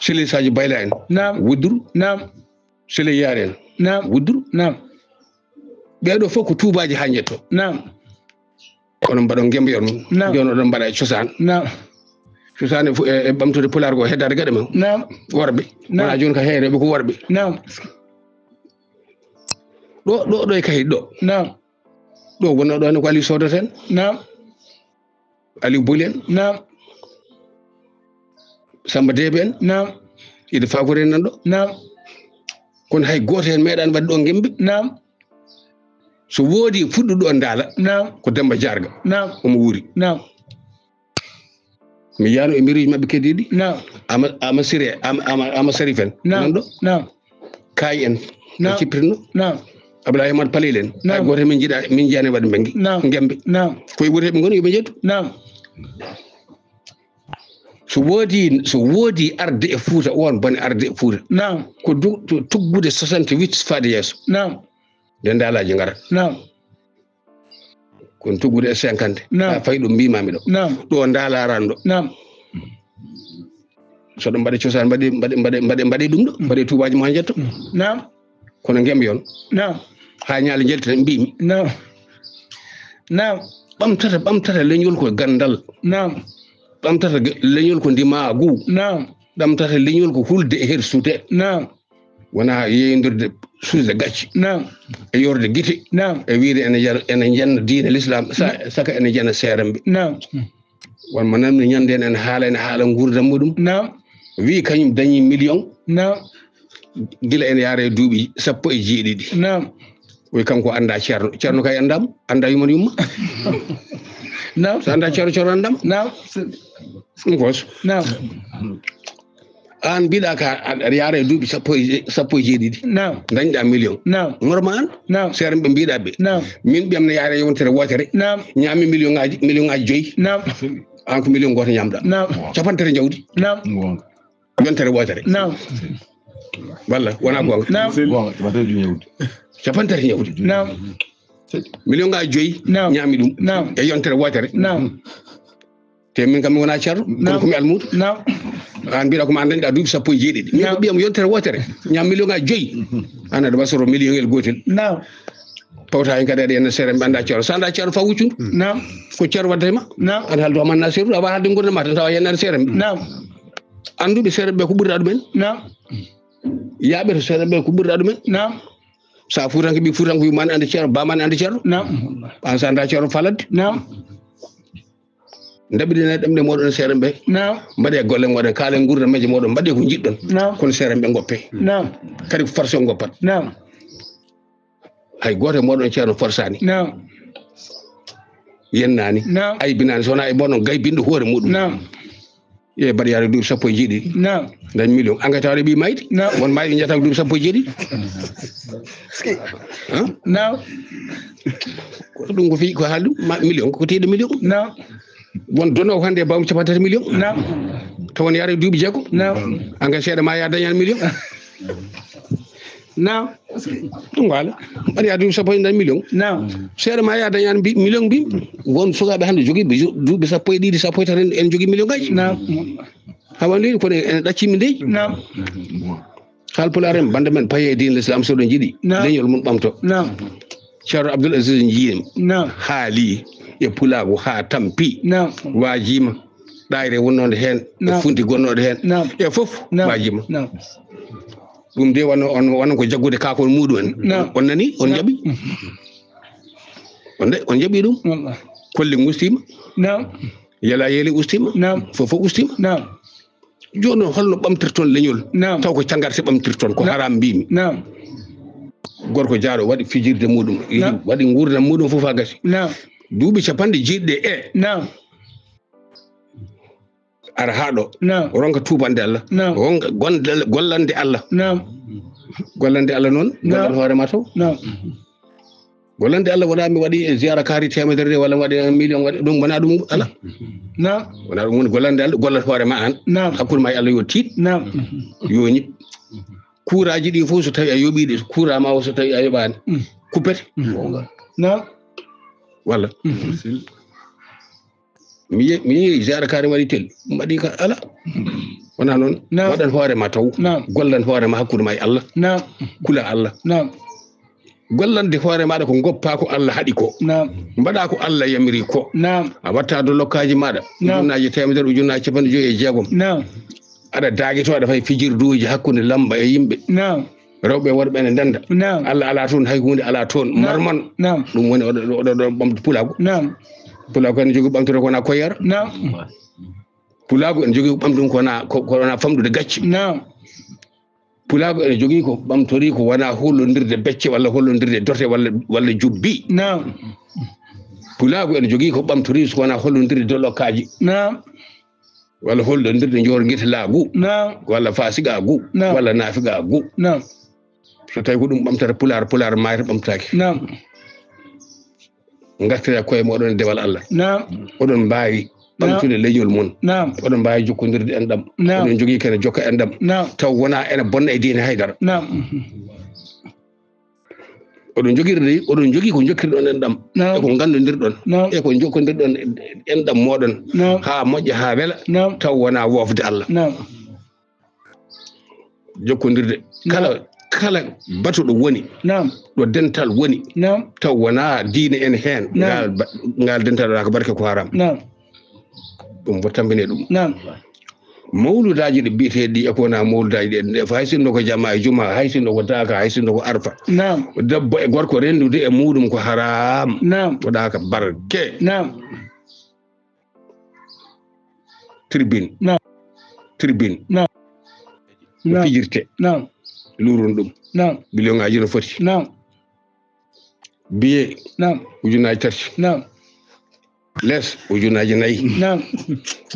Sele Sadio Bayla en. Naam. Wudduru. Naam. Sele Yaar en. Naam. Wudduru. Naam. Ɓeeɗo fof ko tuubaaji haa njetto. Naam. Kono mbaɗon ngembe on. Naam. Jooni oɗon mbaɗa e cosaan. Naam. Cosaan e fu-, e, e ɓamtude pulaar ko heddaade gaɗa men. Naam. Worɓe. Naam. Wona jooni ka heereɓe ko worɓe. Naam. Ɗo, ɗo, ɗo e Kaydi ɗo. Naam. Ɗo wonno ɗo ne ko Aliou Sodoto en. Naam. Aliou Boli en. Naam. Samba Debe en. Naam. Ida Fakore en nan ɗo. Naam. Kono hay gooto heen meeɗaani waɗde ɗo ngembe. Naam. So woodi fuɗɗuɗo ɗo Daala, naam, ko Demba Jarga. Naam. Omo wuuri. Naam. Mi yiyano e mbiruuji maɓɓe keddiiɗi. Naam. Ama, Ama Siré, Ama, Ama, Ama Sarif en. Naam. Nan ɗo? Naam. Kaay en. Naam. Ɓe cippirno. Naam. Abdoulaye Hamad Palel en. Naam. Hay gooto min jiɗa, min jiyani waɗde mbengi. Naam. Ngembe. Naam. Koye wureeɓe ngoni, yo ɓe njettu. Naam. So woodi, so woodi arde e Fuuta, on bone arde e Fuuta. Naam. Ko du-, to tuggude soixante-huit faade yeeso. Naam. Nde Daalaaji ngara. Naam. Kono tuggude e cinquante. Naam. Haa fayi ɗo mbiimaami ɗo. Naam. Ɗo Daala arani ɗo. Naam. So ɗum mbaɗe cosaan, mbaɗe, mbaɗe, mbaɗe, mbaɗe, mbaɗe ɗum ɗo. Mm. Mbaɗe tuubaaji mo haa njetto. Mm. Naam. Kono ngembe yon. Naam. Haa ñaale njelte tan mbiimi. Naam. Naam. Ɓamtata, ɓamtata leñol ko ganndal. Naam. Ɓamtata ge-, leñol ko ndimaagu. Naam. Ɓamtata leñol ko hulde e hersude. Naam. Wona yeeyondirde suusde gacce. Naam. E yoorde gite. Naam. E wiyde ene jar-, ene njenna diine l'islam, sa-, mm, saka ene njenna seeremɓe. Naam. Won mo nanmi ñande en, ene haala, ene haala nguurndam muɗum. Naam. Wi kañum dañi million. Naam. Gila ene yaara e duuɓi sappo e jeeɗiɗi. Naam. Wi kanko annda Ceerno. Ceerno kay anndam, annda yumma yumma. Naam. So annda Ceerno, Ceerno anndam. Naam. Ɗum ko so. Naam. Aan mbiɗa ka aɗa yaara e duuɓi sappo e je-, sappo e jeeɗiɗi. Naam. Dañɗa million. Naam. Normal. Naam. Seeremɓe mbiɗa ɓe. Naam. Min ɓiyam ne yaara e yontere wootere. Naam. Ñaami million ngaaji, million ngaaji joyi. Naam. Aan ko million gooto ñaamɗa. Naam. Cappanɗe tati jawdi. Naam. Yontere wootere. Naam. Walla wona goonga? Naam. Goonga, cappanɗe tati jawdi. Cappanɗe tati jawdi. Naam. Million ngaaji joyi. Naam. Ñaami ɗum. Naam. E yontere wootere. Naam. Te min kam mi wona ceerno, kono, naam, ko mi almuudo. Naam. Aan mbiɗa ko ma dañɗa duuɓi sappo e jeeɗiɗi. Min ko, naam, ɓiyam yontere wootere. Ñaam million ngaaji joyi. Aan aɗa wasoro million el gootel. Naam. Pawta hen kadi aɗa yenna seeremɓe, annda ceerno. So annda ceerno fa wuccundu. Naam. Ko ceerno waddata e ma. Naam. Aɗa haaldo amanna seeruɗo, awa haalde nguurndam ma tan tawa a yennani seeremɓe. Naam. Annduɓe seeremɓe ko ɓurɗa ɗumen. Naam. Yaaɓe to seeremɓe ko ɓurɗa ɗumen. Naam. Sa fuutanke ɓi fuutanke wi ma ne andi ceerno, ba ma ne andi ceerno. Naam. An sa annda ceerno fa ladde. Naam. Ndaɓɓiɗinee ɗemɗe mooɗon e seeremɓe. Naam. Mbaɗee golle mooɗon, kaalee nguurdameeje mooɗon, mbaɗee ko njiɗɗon. Naam. Kono seeremɓe ngoppe. Naam. Kadi ko forcé o ngoppat. Naam. Hay gooto e mooɗon ceerno forsaani. Naam. Yennaani. Naam. Aybinaani, so wonaa e bono gaybinɗo hoore muɗum. Naam. E mbaɗa yaade duuɓi sappo e jeeɗiɗi. Naam. Dañ million. An kay tawa aɗa ɓii mayde. Naam. Won mayɓe njiyata ko duuɓi sappo e jeeɗiɗi. Eskey. Han? Naam. Ko ɗum ko fii ko haaldu ma million ko teeɗo million. Naam. Won donoowo hannde e bawmi capanɗe tati million. Naam. Taw won yaade duuɓi jeegom. Naam. An kay seeɗa ma yaa dañan million. Naam. Ɗum waala. Mbaɗa yaa duuɓi sappo e jeeɗiɗi million. Naam. Seeɗa ma yaa dañan mbi million mbi. Won sukaaɓe hannde jogii ɓe jo-, duuɓi sappo e ɗiɗi, sappo e tati en, en jogii million ngaji. Naam. Hawa leydi kono en ɗaccii min dey. Naam. Haal pulaar en bannde men paye e diine l'islam so ɗo jiɗi. Naam. Leñol mum ɓamto. Naam. Ceerno Abdoul Aziz Ndiim. Naam. Haali e pulaagu haa tampi. Naam. Waajiima. Ɗaayre wonnode heen, e Naam. funti gonnode heen, Naam. e fof Naam. waajiima. Naam. Ɗum de wano on, wano ko jaggude kaakon muɗum en. Naam. On nani? On Naam. Jaɓi? On de, on jaɓi ɗum? Wallah. Kolli ngustiima. Naam. Yala yeli ustiima. Naam. Fof fof ustiima. Naam. Jooni noon holno ɓamtirton leñol? Naam. Taw ko cangarte ɓamtirton, ko Naam. Haram mbimi. Naam. Gorko jaaɗo waɗi fijirde muɗum, Naam. Waɗi nguurdam muɗum fof haa gasi. Naam. Duuɓi capanɗe jeeɗiɗi e Naam. Ara haa ɗo. Naam. Ronka tuubande Allah. Naam. Ronka gonde, gollande Allah. Naam. Gollande Allah noon, Naam. Gollan hoore ma taw. Naam. Gollande Allah wonaa mi waɗi e ziyara kaari teemedere de, walla mi waɗi un million, waɗi ɗum, wonaa ɗum, ala. Naam. Wonaa ɗum woni gollande Allah, gollat hoore ma aan. Naam. Hakkunde ma e Allah yo tiiɗ. Naam. Yo ñiɓ. Kuuraaji ɗi fof so tawi a yoɓii ɗi, kuuraa ma o so tawi a yoɓaani. Mm. Kuppete. Mm. Naam. Walla. Mm. Mi ye-, mi yehi ziyaara kaari waɗi tel. Mbaɗi ka ala. Wonaa noon. Naam. Waɗan hoore ma taw. Naam. Gollan hoore ma hakkunde ma e Allah. Naam. Kula Allah. Naam. Gollande hoore maaɗa ko ngoppaa ko Allah haɗi ko. Naam. Mbaɗaa ko Allah yamiri ko. Naam. A watta dolokkaaji maaɗa. Naam. Ujunnaaji teemedere, ujunnaaji capanɗe joyi e jeegom. Naam. Aɗa daagitoo, aɗa fay fijirduuji hakkunde lamba e yimɓe. Naam. Rewɓe e worɓe ene ndennda. Naam. Allah alaa toon, hay huunde alaa toon. Naam. Marman. Naam. Ɗum woni oɗo, oɗo, oɗo ɓamtu pulaagu. Naam. Pulaagu ene jogii ɓamtude ko wonaa koyeera. Naam. Pulaagu ene jogii ko ɓamtu ɗum ko wonaa, ko, ko wonaa famɗude gacce. Naam. Pulaagu ene jogii ko ɓamtori ko wonaa hollondirde becce walla hollondirde dote walla, walla jubbi. Naam. Pulaagu ene jogii ko ɓamtori so wonaa hollondirde dolokkaaji. Naam. Walla hollondirde njoor ngetelaagu. Naam. Walla faasigaagu. Naam. Walla naafigaagu. Naam. So tawi ko ɗum ɓamtata pulaar, pulaar maayata ɓamtaaki. Naam. Ngartira koye mooɗon e dewal Allah. Naam. Oɗon mbaawi Naam. ɓamtude leñol mon. Naam. Oɗon mbaawi jokkondirde enɗam. Naam. Oɗon njogii kene jokka enɗam. Naam. Taw wonaa ene bonna e diine haydara. Naam. Oɗon njogirde, oɗon njogii ko jokkirɗon enɗam. Naam. E ko nganndodirɗon. Naam. E ko jokkondirɗon enɗam mooɗon. Naam. Haa moƴƴa, haa wela. Naam. Taw wonaa woofde Allah. Naam. Jokkondirde. Naam. Kala, kala batuɗo woni. Naam. Ɗo dental woni. Naam. Taw wonaa diine ene heen. Naam. Ngal ba-, ngal dental wonaa ko barke ko haram. Naam. Ɗum fof tampinee ɗum. Naam. Mawludaaji ɗi biyeteeɗi ɗi e ko wonaa mawludaaji ɗi, ɗe, hay sinno ko jamaa e jumaa, hay sinno ko daaka, hay sinno ko arfa. Naam. Debbo e gorko renndude e muuɗum ko haram. Naam. Waɗaaka barke. Naam. Tribune. Naam. Tribune. Naam. No Naam. Fijirte. Naam. Luuron ɗum. Naam. Million ŋaaji no foti. Naam. Biye. Naam. Ujunnaaji tati. Naam. Les, ujunnaaji nayi. Naam.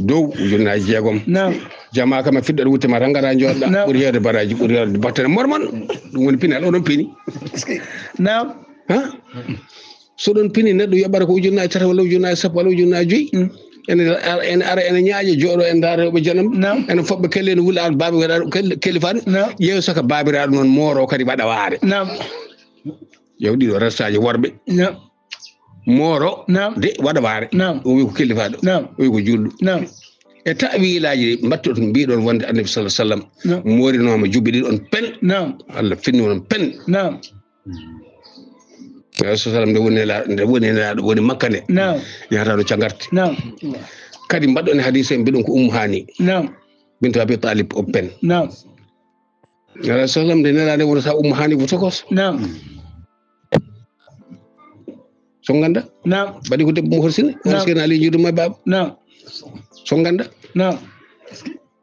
Dow, ujunnaaji jeegom. Naam. Jamaa kam a fiɗɗat wutte ma tan ngara jooɗɗa. Naam. Ɓuri heewde baraaji, ɓuri heewde battane mormon. Ɗum woni pinal, oɗon pini. Naam. Ha? So ɗon pini neɗɗo yoɓata ko ujunnaaji tati walla ujunnaaji sappo walla ujunnaaji joyi. Mm. Ene, ene ara, ene ñaaƴa, jooɗo, en ndaara rewɓe janam. Naam. Ene foɓɓe kelle, ene wula ar baabi waɗa kelle, kelle faade. Naam. Ƴeew saka baabiraaɗo noon mooro kadi waɗa waare. Naam. Ƴeew ɗiɗo restaaji worɓe. Naam. Mooro Naam. De waɗa waare. Naam. O wi ko kellifaaɗo. Naam. O wi ko juulɗo. Naam. E ta'wiilaaji ɗi mbattoton mbiɗon wonde Annabi sallallahu alaihi wasallam Naam. Moorinooma juɓɓe ɗiɗon pen. Naam. Allah finni on pen. Naam. Rasul sallam nde woni nela-, nde woni nelaaɗo, woni Makka nde. Naam. Yahata no cagarte. Naam. Kadi mbaɗɗon e hadiis en mbiɗon ko Ummu Haani. Naam. Bintu Abi Talib o pen. Naam. Rasul sallam nde nelaaɗo wonata Ummu Haani ko tokos. Naam. So ngannda? Naam. Mbaɗi ko debbo mo horsini. Naam. Horsini Ali juuɗe ma baaba. Naam. So ngannda? Naam.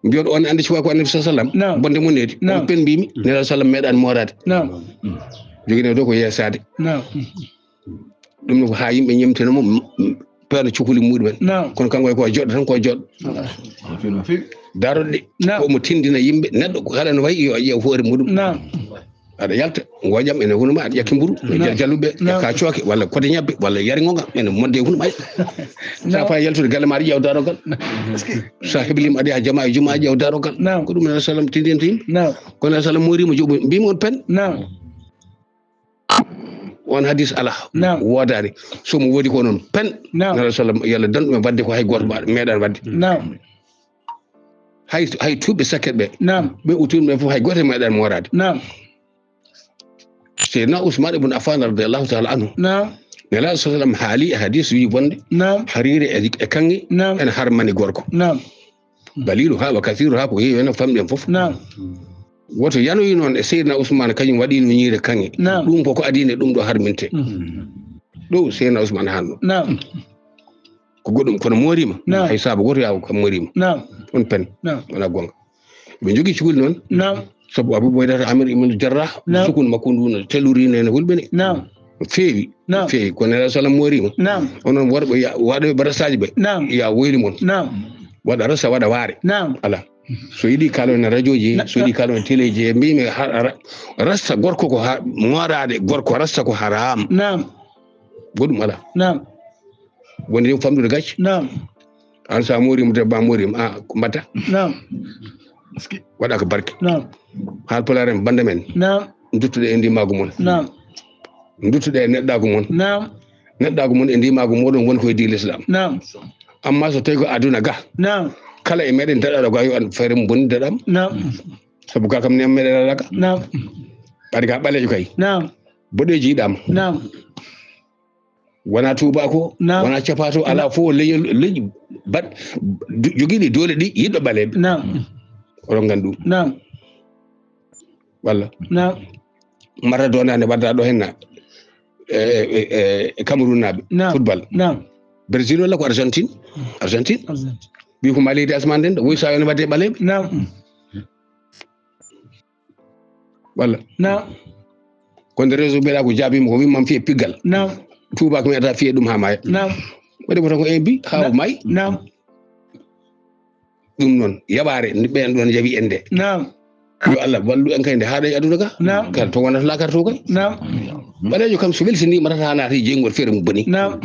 Mbiyoɗo on andi suwa ko Annabi sallallahu alaihi wasallam. Naam. Bonde mo needi. Naam. On pen mbimi. Nela sallam meeɗan mooraade. Naam. Jogino ɗo ko yeesaade. Naam. Ɗum ne ko haa yimɓe ñemtina mo, m-, m-, peerno cukuli muɗumen. Naam. Kono kanko ko joɗɗo tan, ko joɗɗo. Daroɗe. Naam. Ko mo tindina yimɓe, neɗɗo ko kala no wayi yo ƴeew hoore muɗum. Naam. Aɗa yalta, ngooƴam ene hunuma, aɗa ƴakki mburu, no Naam. jal jalluɓe, Naam. ƴakka cooke, walla kote ñebbe, walla yari ngonga, ene modde e hunuma. Sa Naam. fa yaltude galle ma, aɗa ƴeew darogal. Sa heblima, aɗa yaha jama e juma, aɗa ƴeew darogal. Naam. Ko ɗum Nelaɗo sallam tindinta yimɓe. Naam. Kono Nelaɗo sallam moorima, joɓi mbimi on pen. Naam. On hadis ala. Naam. Woodaani. So mo woodi ko noon pen. Naam. Nelaɗo sallam, yo Allah dandu ɓe wadde ko hay gooto mbaɗa, meeɗaani wadde. Naam. Hay, hay tuuɓe sakket ɓe. Naam. Ɓe o tuuɓe ɓe fof hay gooto meeɗaani mooraade. Naam. Seydina Ousmane ibn Affan radiyallahu ta'ala anhu. Naam. Nelaɗo sallam haali e hadis wi bonde. Naam. Hariire e, e kaŋŋe Naam. ene harmani gorko. Naam. Balilu ha wa kasiru ha ko heewi hen famɗi en fof. Naam. Woto yanoyi noon e Seydina Ousmane kañum waɗi no ñiire kaŋŋe. Naam. Ɗum koko adii nde ɗum ɗo harminte. Mm. Ɗo Seydina Ousmane hanno. Naam. Ko goɗɗum kono moorima. Naam. Hay saabu goto yawo kam moorima. Naam. On pen. Naam. Wona gonga. Ɓe jogii cukuli noon. Naam. Sabu Abu Ubaydata Amir ibn Jarrah, Naam. sukun makko ndu no teluri ne, no hulɓe ni. Naam. No feewi. Naam. No feewi. Kono Nelaɗo sallam moorima. Naam. Onon worɓe ya-, waɗoɓe barasaji ɓe. Naam. Ya woyli mon. Naam. Waɗa rasa, waɗa waare. Naam. Ala. So yiɗi kala on radio ji, Na-, so yiɗi na- kala on télé ji, mbimi ha-, ra-, rasta gorko ko ha-, mooraade gorko rasta ko haram. Naam. Goɗɗum ala. Naam. Woni ɗum famɗude gacce. Naam. An sa moorima, debbo a moorima, a ko mbatta? Naam. Waɗa ko barke. Naam. Haalpulaar en bannda men. Naam. Nduttuɗe e ndimaagu mon. Naam. Nduttuɗe e neɗɗaagu mon. Naam. Neɗɗaagu mon e ndimaagu moɗon woni ko e diine Islam. Naam. Amma so tawi ko aduna ga. Naam. Kala e meɗen daɗaɗo ga yo an feere mo boni daɗam. Naam. Sabu ga kam ne meɗen daɗa ga. Naam. Ɓaɗi ga ɓaleejo kay. Naam. Boɗeejo yiɗaama. Naam. Wona tuubaako, Naam. wona capaato, ala Naam. fof leñol, leñi baɗ-, du-, jogiiɗi doole ɗi yiɗɗo ɓaleeɓe. Naam. Oɗon nganndi ɗum. Naam. Walla? Naam. Maradona ne wadda ɗo henna, e, e, e, e Cameroun naaɓe, Naam. football. Naam. Brésil walla ko Argentine? Argentine. Argentine. Ɓi ko ma leydi asman nden, ɗo woy sa yo ne wadde ɓaleeɓe. Naam. Walla? Naam. Ko nder réseau mbiɗa ko jaabima ko wimma fiye piggal. Naam. Tuuba ko mi ata fiye ɗum ha maya. Naam. Waɗi mo tan ko en bi, ha o may. Naam. Ɗum noon, yaɓaare nde ɓen ɗon jaɓi en nde. Naam. Yo Allah wallu en kay nde haaɗa e aduna ka. Naam. Kala to wonata lakar to kay. Naam. Ɓaleejo kam so welsinima tata naati jeyngol feere mum boni. Naam.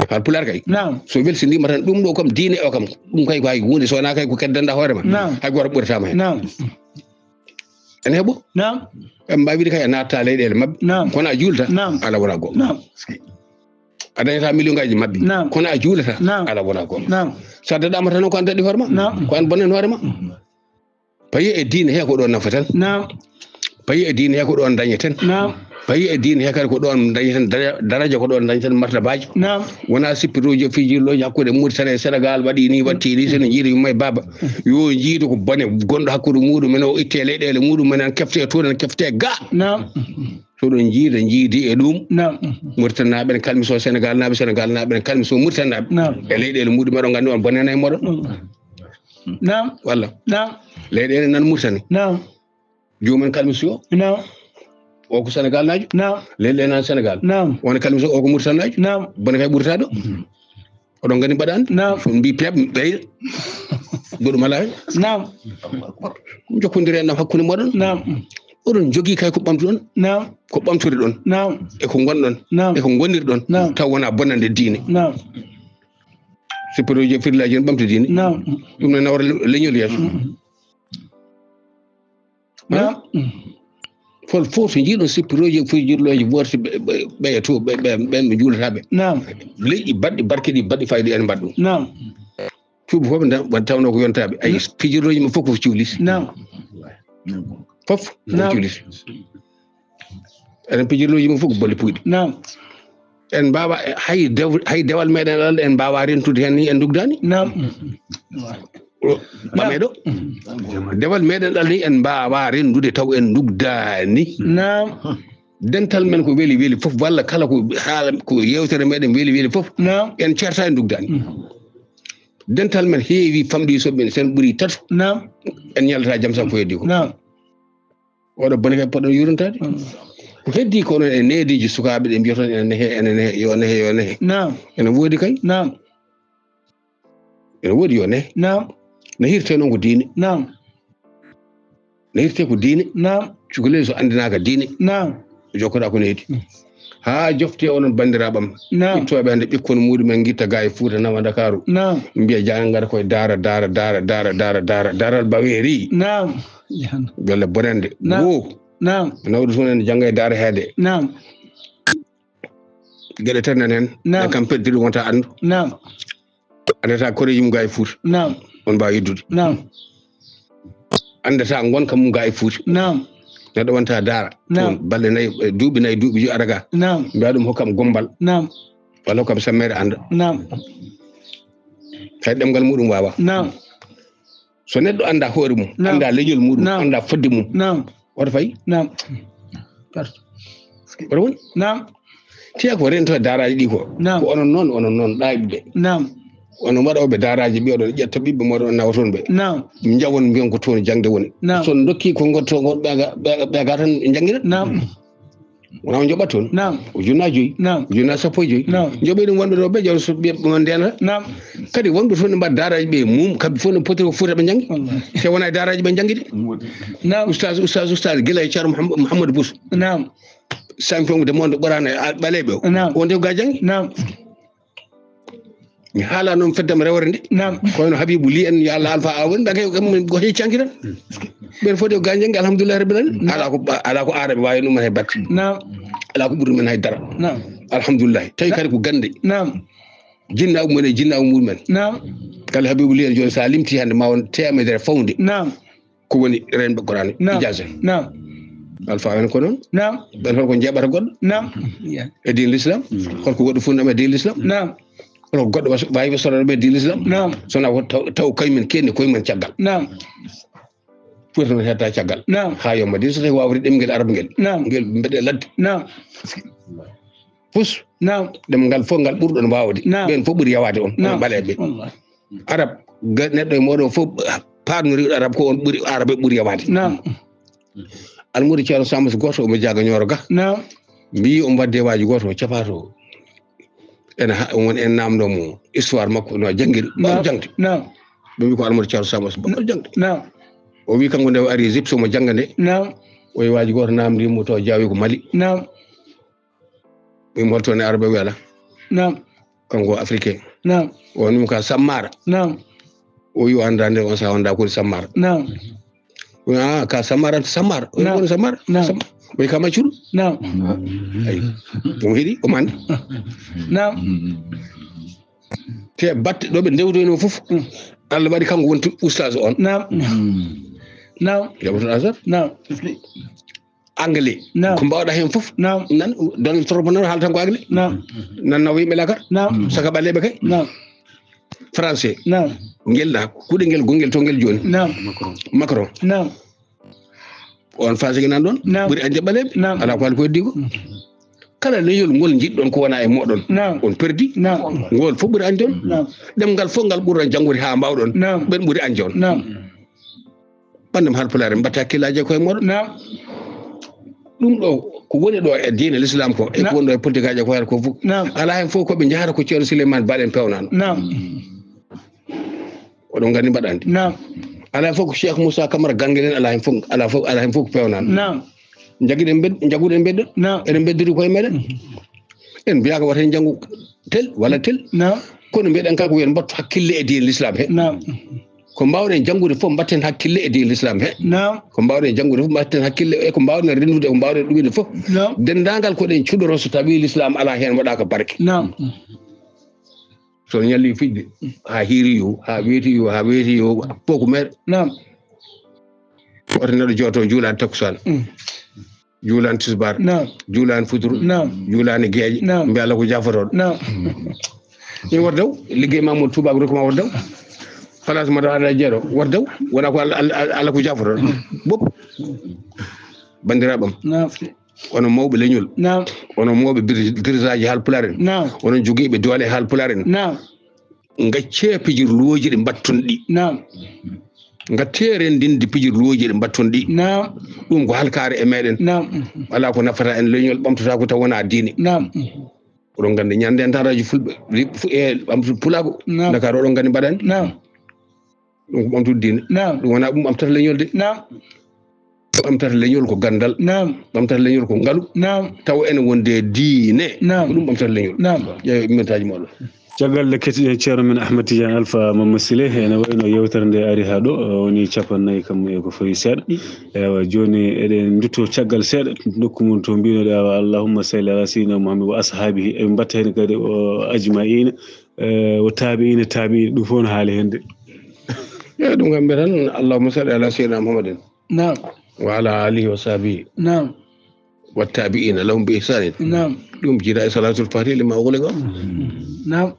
Haalpulaar kay. Naam. So welsinima tan ɗum ɗo kam diine o kam. Ɗum kay ko hay huunde so wona kay ko keddanda hoore ma. Naam. Hay gooto ɓuratama hen. Naam. Ene heɓo? Naam. En mbawide kay a natta leyɗeele maɓɓe. Naam. Kono a juulta? Naam. Ala wona goonga. Naam. A dañata million ngaji maɓɓe. Naam. Kono a juulata? Naam. Ala wona goonga. Naam. Sa daɗama tan ko an daɗi hoore ma. Naam. Ko an bonnen hoore ma. Payi e diine he ko ɗon nafa tan. Naam. Payi e diine he ko ɗon dañe tan. Naam. Payi e diine he kadi ko ɗon dañe tan dara-, daraja ko ɗon dañe tan martabaji. Naam. Wona sippitoji e fijirloji hakkunde Mauritanie e Sénégal waɗi ni watti ni sene jiiri yumma e baba. Yo jiidu ko bone gonɗo hakkunde muɗum en o itte leyɗele muɗum en an kefte e toon en kefte ga. Naam. So ɗon jiida jiidi e ɗum. Naam. Mauritanie naɓe en kalmiso Sénégal naɓe, Sénégal naɓe en kalmiso Mauritanie naɓe. Naam. E leyɗele muɗum eɗon gandi on bone nay moɗon. Naam. Walla? Naam. Leyɗele nan Mauritanie. Naam. Joomum en kalmiso. Naam. O ko Sénégal naajo. Naam. Leyɗele nan Sénégal. Naam. Wona kalmiso o ko Mauritanie naajo. Naam. Bone kay ɓurtaɗo. Oɗon gandi mbaɗan. Naam. So mbi peep ɓeyda. Goɗɗum ala hen. Naam. Jokkondire en ɗam hakkunde moɗon. Naam. Oɗon jogii kay ko ɓamtuɗon. Naam. Ko ɓamtude ɗon. Naam. E ko ngonɗon. Naam. E ko ngonirɗon. Naam. Taw wona bonande diine. Naam. Sippiroji e firlaji en ɓamtu diine. Naam. Ɗum ne nawra le-, leñol yeeso. Mm. Naam. Fol fof so jiiɗon sippiroji e firjirloji worti ɓe, ɓe, ɓe to ɓe, ɓe, ɓen ɓe juulataɓe. Naam. Leƴƴi baɗɗi barke ɗi baɗɗi fayida en mbaɗɗum. Naam. Cuubu fof nda, wan tawno ko yontaɓe. Ay, fijirloji mo fof ko cuulis. Naam. Fof ko Naam. cuulis. Enen pijirloji mum fof ko bolle puyɗe. Naam. En mbawa hay dew-, hay dewal meɗen ɗal en mbawa rentude hen ni en dugdani. Naam. O, ɓame ɗo. Dewal meɗen ɗal ni en mbawa rendude taw en dugdani. Naam. Dental men ko weli weli fof walla kala ko haala ko yewtere meɗen weli weli fof. Naam. En certa en dugdani. Dental men heewi famɗi so ɓen sen ɓuri tato. Naam. En ñalata jam sa ko heddi ko. Naam. Oɗo bone kay poɗɗo yurintade. Mm. Ko heddi ko onon e neediiji sukaaɓe ɗe mbiyoton ene nehe, ene nehe, yo nehe, yo nehe. Naam. Ene woodi kay. Naam. Ene woodi yo nehe. Naam. No hirte noon ko diine. Naam. No hirte ko diine. Naam. Cukalel so anndinaaka diine. Naam. O jokkoɗaa ko needi. Mm. Haa jofte onon banndiraaɓam. Naam. Ittooɓe hannde ɓikkon muɗumen ngitta gaa e Fuuta nawa Ndakaaru. Naam. Mbiya jangata koye daara, daara, daara, daara, daara, daara, daral Baweeri. Naam. Jahan. Golle bonande. Naam. Wo. Naam. Nawɗo tun ene jannga e daara heede. Naam. Geɗe tan nan heen. Naam. Ɓe kam peddi ɗum wonta anndu. Naam. Andata koreeji mum gaa e Fuuta. Naam. On mbaawa yeddude. Naam. Andata ngonka mum gaa e Fuuta. Naam. Neɗɗo wonta daara. Naam. Toon balɗe nayi, eh, duuɓi nayi, duuɓi joyi ara gaa. Naam. Mbiya ɗum hokkam gombal. Naam. Walla hokkam sammeere annda. Naam. Hay ɗemngal muɗum waawa. Naam. So neɗɗo annda hoore mum, Naam. Annda leñol muɗum, Naam. Annda fodde mum. Naam. Oto fayi? Naam. Oto woni? Naam. Tiya ko rento e daaraaji ɗi ko. Naam. Ko onon noon, onon noon ɗaayɓe ɓe. Naam. Onon waɗooɓe daaraaji ɓe, oɗon ƴetta ɓiɓɓe mooɗon, on nawa toon ɓe. Naam. Njawon mbiyon ko toon jaŋde woni. Naam. So on ndokki ko ngon to ngon ɓe ga, ɓe, ɓe ga tan njanngira. Naam. Wona o njoɓat toon. Naam. Ko ujunnaji joyi. Naam. Ujunnaji sappo e joyi. Naam. Njoɓe ɗum wonɓe ɗo ɓe jaw so ɓe, ɓe on ndenata. Naam. Kadi wonɓe toon ne mbaɗa daaraaji ɓe mum, kamɓe fof ne poti ko Fuuta ɓe njanngi. Wallahi. So wona e daaraaji ɓe njanngi de. Naam. Ustaz, ustaz, ustaz, gila e Ceerno Mouham-, Mouhamadou Bousso. Naam. Champion de monde ɓoraano e ɓaleeɓe o. Naam. On de ko ga janngi. Naam. Mi haala noon feddam rewere nde. Naam. Kono Habibu Li en, yo Allah alfa a woni, ɓe kay, kam ko heccanki tan. Ɓen fof de ko ga janngi, alhamdulillahi rabbil alamin. Naam. Ala ko, ala ko arabe waawi ɗum hay batte. Naam. Ala ko ɓuri men hay dara. Naam. Alhamdulillahi. Tawi kadi ko gannde. Naam. Jinnaaɓe mum e jinnaaɓe mumen. Naam. Kala Habibu Li en jooni, so a limti hannde ma won teemedere fawnde. Naam. Ko woni renɓe Qur'an, Naam. Ijaza. Naam. Alfa en ko noon. Naam. Ɓen holko njaɓata goɗɗo? Naam. E diin l'islam? Mm. Holko goɗɗo funnama e diin l'islam? Naam. Holko goɗɗo was-, waawi sororde e diin l'islam? Naam. So na ko taw, taw kañumen kenni koye men caggal. Naam. Foti noon hedda caggal. Naam. Haa yomma diin so tawi wawde ɗemngel arab ngel. Naam. Ngel mbeɗe ladde. Naam. Fus. Naam. Ɗemngal fof ngal ɓurɗon waawde. Naam. Ɓen fof ɓuri yawaade on, on Naam. ɓaleeɓe. Wallahi. Arab, ga-, neɗɗo e mooɗon fof paarnoriiɗo arab ko on ɓuri, arabe ɓuri yawaade. Naam. Almuudo Ceerno Samus gooto omo jaaga Ñooro ga. Naam. Mbiyi omo waɗde waaji gooto o capato. Ene ha-, won en namdo mo histoire makko no janngiri, ɓaawo Naam. jaŋde. Naam. Ɓe mbi ko Almuudo Ceerno Samus ɓaawo jaŋde. Naam. O wi kanko nde o ari Egypte omo jannga nde. Naam. O yi waaji gooto namdi mo to jaawi ko Mali. Naam. Wi mo holto ne arabe wela. Naam. Kanko africain. Naam. O ni mo ka Sammara. Naam. O yi o anda nde on sa onda ko Sammara. Naam. O yi, ah, ka Sammara, Sammara. O yi Naam. Ko Sammara. Naam. Sam-, o yi ka Macuru. Naam. Ay. Ɗum heɗi, o mandi. Naam. Te batte ɗo ɓe ndewdoyno fof. Mm. Allah waɗi kanko wonti ustaz on. Naam. Naam. Jabatu Azhar. Naam. Anglais. Naam. Ko mbawɗa hen fof. Naam. Nan, Donald Trump nan haaltan ko anglais. Naam. Nan nawa yimɓe lakar. Naam. Saka ɓaleeɓe kay. Naam. Français. Naam. Ngel ɗa, kuɗel ngel gongel to ngel joni. Naam. Macron. Naam. On fansigi nan ɗon. Naam. Ɓuri ande ɓaleeɓe. Naam. Ala ko haaldi ko heddi ko. Kala leñol ngol njiɗɗon ko wona e moɗon. Naam. On perdi. Naam. Ngol fof ɓuri ande on. Naam. Ɗemngal fof ngal ɓurɗon janngude haa mbawɗon. Naam. Ɓen ɓuri ande on. Naam. Ɓanndam Haalpulaar en mbatta hakkillaaji e koye mooɗon. Naam. Ɗum ɗo ko woni ɗo e diine l'islam ko, e Naam. ko woni ɗo e politique aji ko, ko fof. Naam. Alaa hen fof ko ɓe njahata ko Ceerno Souleymane Baal en pewnano. Naam. Oɗon nganndi mbaɗandi. Naam. Alaa hen fof ko Cheikh Moussa Camara Ganguel en, alaa hen fof, alaa fof, alaa hen fof ko pewnano. Naam. Njaguɗen mbed-, njaguɗen mbedden. Naam. Eɗen mbeddori koye meɗen. En mbiyaaka wata en janngu tel walla tel. Naam. Kono mbiɗen kala ko wiyen mbattu hakkille e diine l'islam he. Naam. Ko mbawɗen janngude fof, mbatten hakkille e diine l'islam he. Naam. Ko mbawɗen janngude fof, mbatten hakkille e ko mbawɗen rennude, ko mbawɗen ɗuminde fof. Naam. Denndaangal ko ɗen cuɗoro so tawi l'islam alaa heen waɗaaka barke. Naam. So ñalli fijde, haa hiiri yo, haa weeti yo, haa weeti yo, fof ko mere. Naam. Wota neɗɗo jooto juulaade takkusaan. Mm. Juulaani tisbaar, Naam. Juulaani futuro, Naam. Juulaani geeƴe, Naam. Mbiya Allah ko jafotooɗo. Naam. Min war daw, liggey ma mo tubaako rokku ma war daw. Place ma daw ada jeeɗo, war daw. Wona ko Allah, Allah, Allah ko jafotooɗo. Bop. Banndiraaɓam. Naam. Onon mawɓe leñol. Naam. Onon mawɓe bir-, dirigeeji Haalpulaar en. Naam. Onon jogiiɓe doole Haalpulaar en. Naam. Ngaccee pijirlooji ɗi mbatton ɗi. Naam. Ngattee renndinde pijirlooji ɗi mbatton ɗi. Naam. Ɗum ko halkaare e meɗen. Naam. Alaa ko nafata en leñol, ɓamtata ko taw wonaa diine. Naam. Oɗon nganndi ñande en taaraji fulɓe, ri-, fu-, e, ɓamtu pulaagu. Naam. Ndakaaru oɗon nganndi mbaɗani. Naam. Ɗum ko ɓamtude diine. Naam. Ɗum wonaa ɗum ɓamtata leñol de. Naam. Ɓamtata leñol ko ganndal. Naam. Ɓamtata leñol ko ngalu. Naam. Tawa ene wonde diine. Naam. Ko ɗum ɓamtata leñol. Naam. Ƴeewa minutaaji mooɗon. Caggal nde kettiɗen ceerno men Ahmad Tidiane Alpha Mama Sile, ene wayno yewtere nde ari haa ɗo, o woni capannayyi kam e ko fawi seeɗa. Ewa, jooni eɗen ndutto caggal seeɗa, nokku mum to mbinoɗen, ewa, "Allahumma salli ala sayyidina Muhammad wa ashabihi." Eɓe mbatta heen kadi o ajma'ina, eh, o tabi'ina, tabi'ina, ɗum fof no haali heen de. Eyi, ɗum kam mbiyatan, "Allahumma salli ala sayyidina Muhammadin." Naam. Wa ala alihi wa sahbihi. Naam. Wa tabi'ina lahum bi ihsanin. Naam. Ɗum jiida e salatul fatihi lima ughliqa. Naam.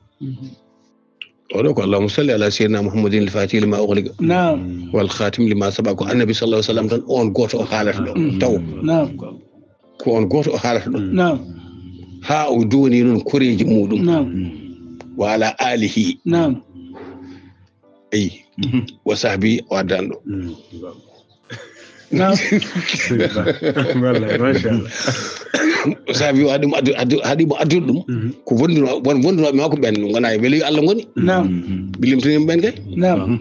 Oɗo ko allahumma salli ala sayyidina Muhammadin al fatihi lima ughliqa. Naam. Wal khatim lima sabaqa, ko annabi sallallahu alaihi wasallam tan on gooto o haalata ɗo. Taw. Naam. Ko on gooto o haalata ɗo. Naam. Haa o duwani noon koreeji muɗum. Naam. Wa ala alihi. Naam. Eyi. Wa sahbihi o addan ɗo. Naam. Wallahi, machallah. Saabi o haɗi mo addu-, addu-, haɗi mo addude ɗum, ko wonduno-, won-, wondunoɓe makko ɓen, wona e weli Allah ngoni. Naam. Ɓe limtini ɓen kay. Naam.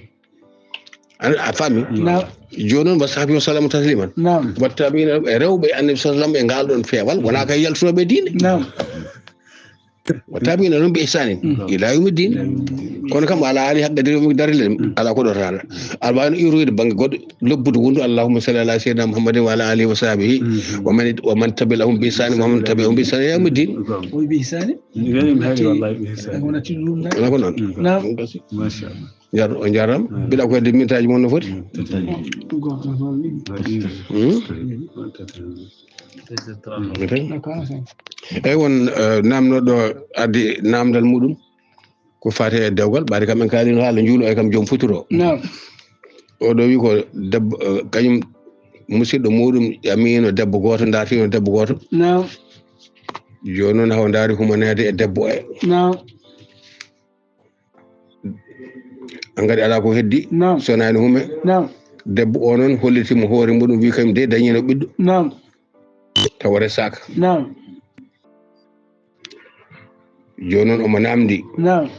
A, a faami? Naam. Jooni noon, wa sahbihi wa sallama tasliman. Naam. Wattaɓe ina e rewɓe Annabi sallallahu alaihi wasallam e ngal ɗon feewal, wona kay yaltunoɓe diine. Naam. Wa tabi'ina lahum bi ihsanin ila yawmi din. Kono kam, ala ali haqqa diri mi darila, ala ko ɗo tana. Alba no iroyde bangge goɗɗo, lobbude wondu, "Allahumma salli ala sayyidina Muhammadin wa ala alihi wa sahbihi, wa man, wa man tabi'ahum bi ihsanin, wa man tabi'ahum bi ihsanin ila yawmi din." Wa bi ihsanin? Wona ko noon. Naam. Machallah. Njar-, o njaram. Mbiɗa ko hedde minutaaji mon no foti. Hmm? Eyi, won, eh, namnoɗo addi namdal muɗum ko fate e dewgal, ɓaade kam en kaalino haala njuulu e kam joom futuro. Naam. Oɗo wi ko debbo, eh, kañum musidɗo muɗum ƴamino debbo gooto, dartino debbo gooto. Naam. Jooni noon hawa ndaari humaneede e debbo e. Naam. An kadi alaa ko heddi. Naam. So wonaa ene hume. Naam. Debbo o noon hollitimo hoore muɗum, wi kañum de dañino ɓiɗɗo. Naam. Tawa resaaka. Naam. Jooni noon omo namdi. Naam.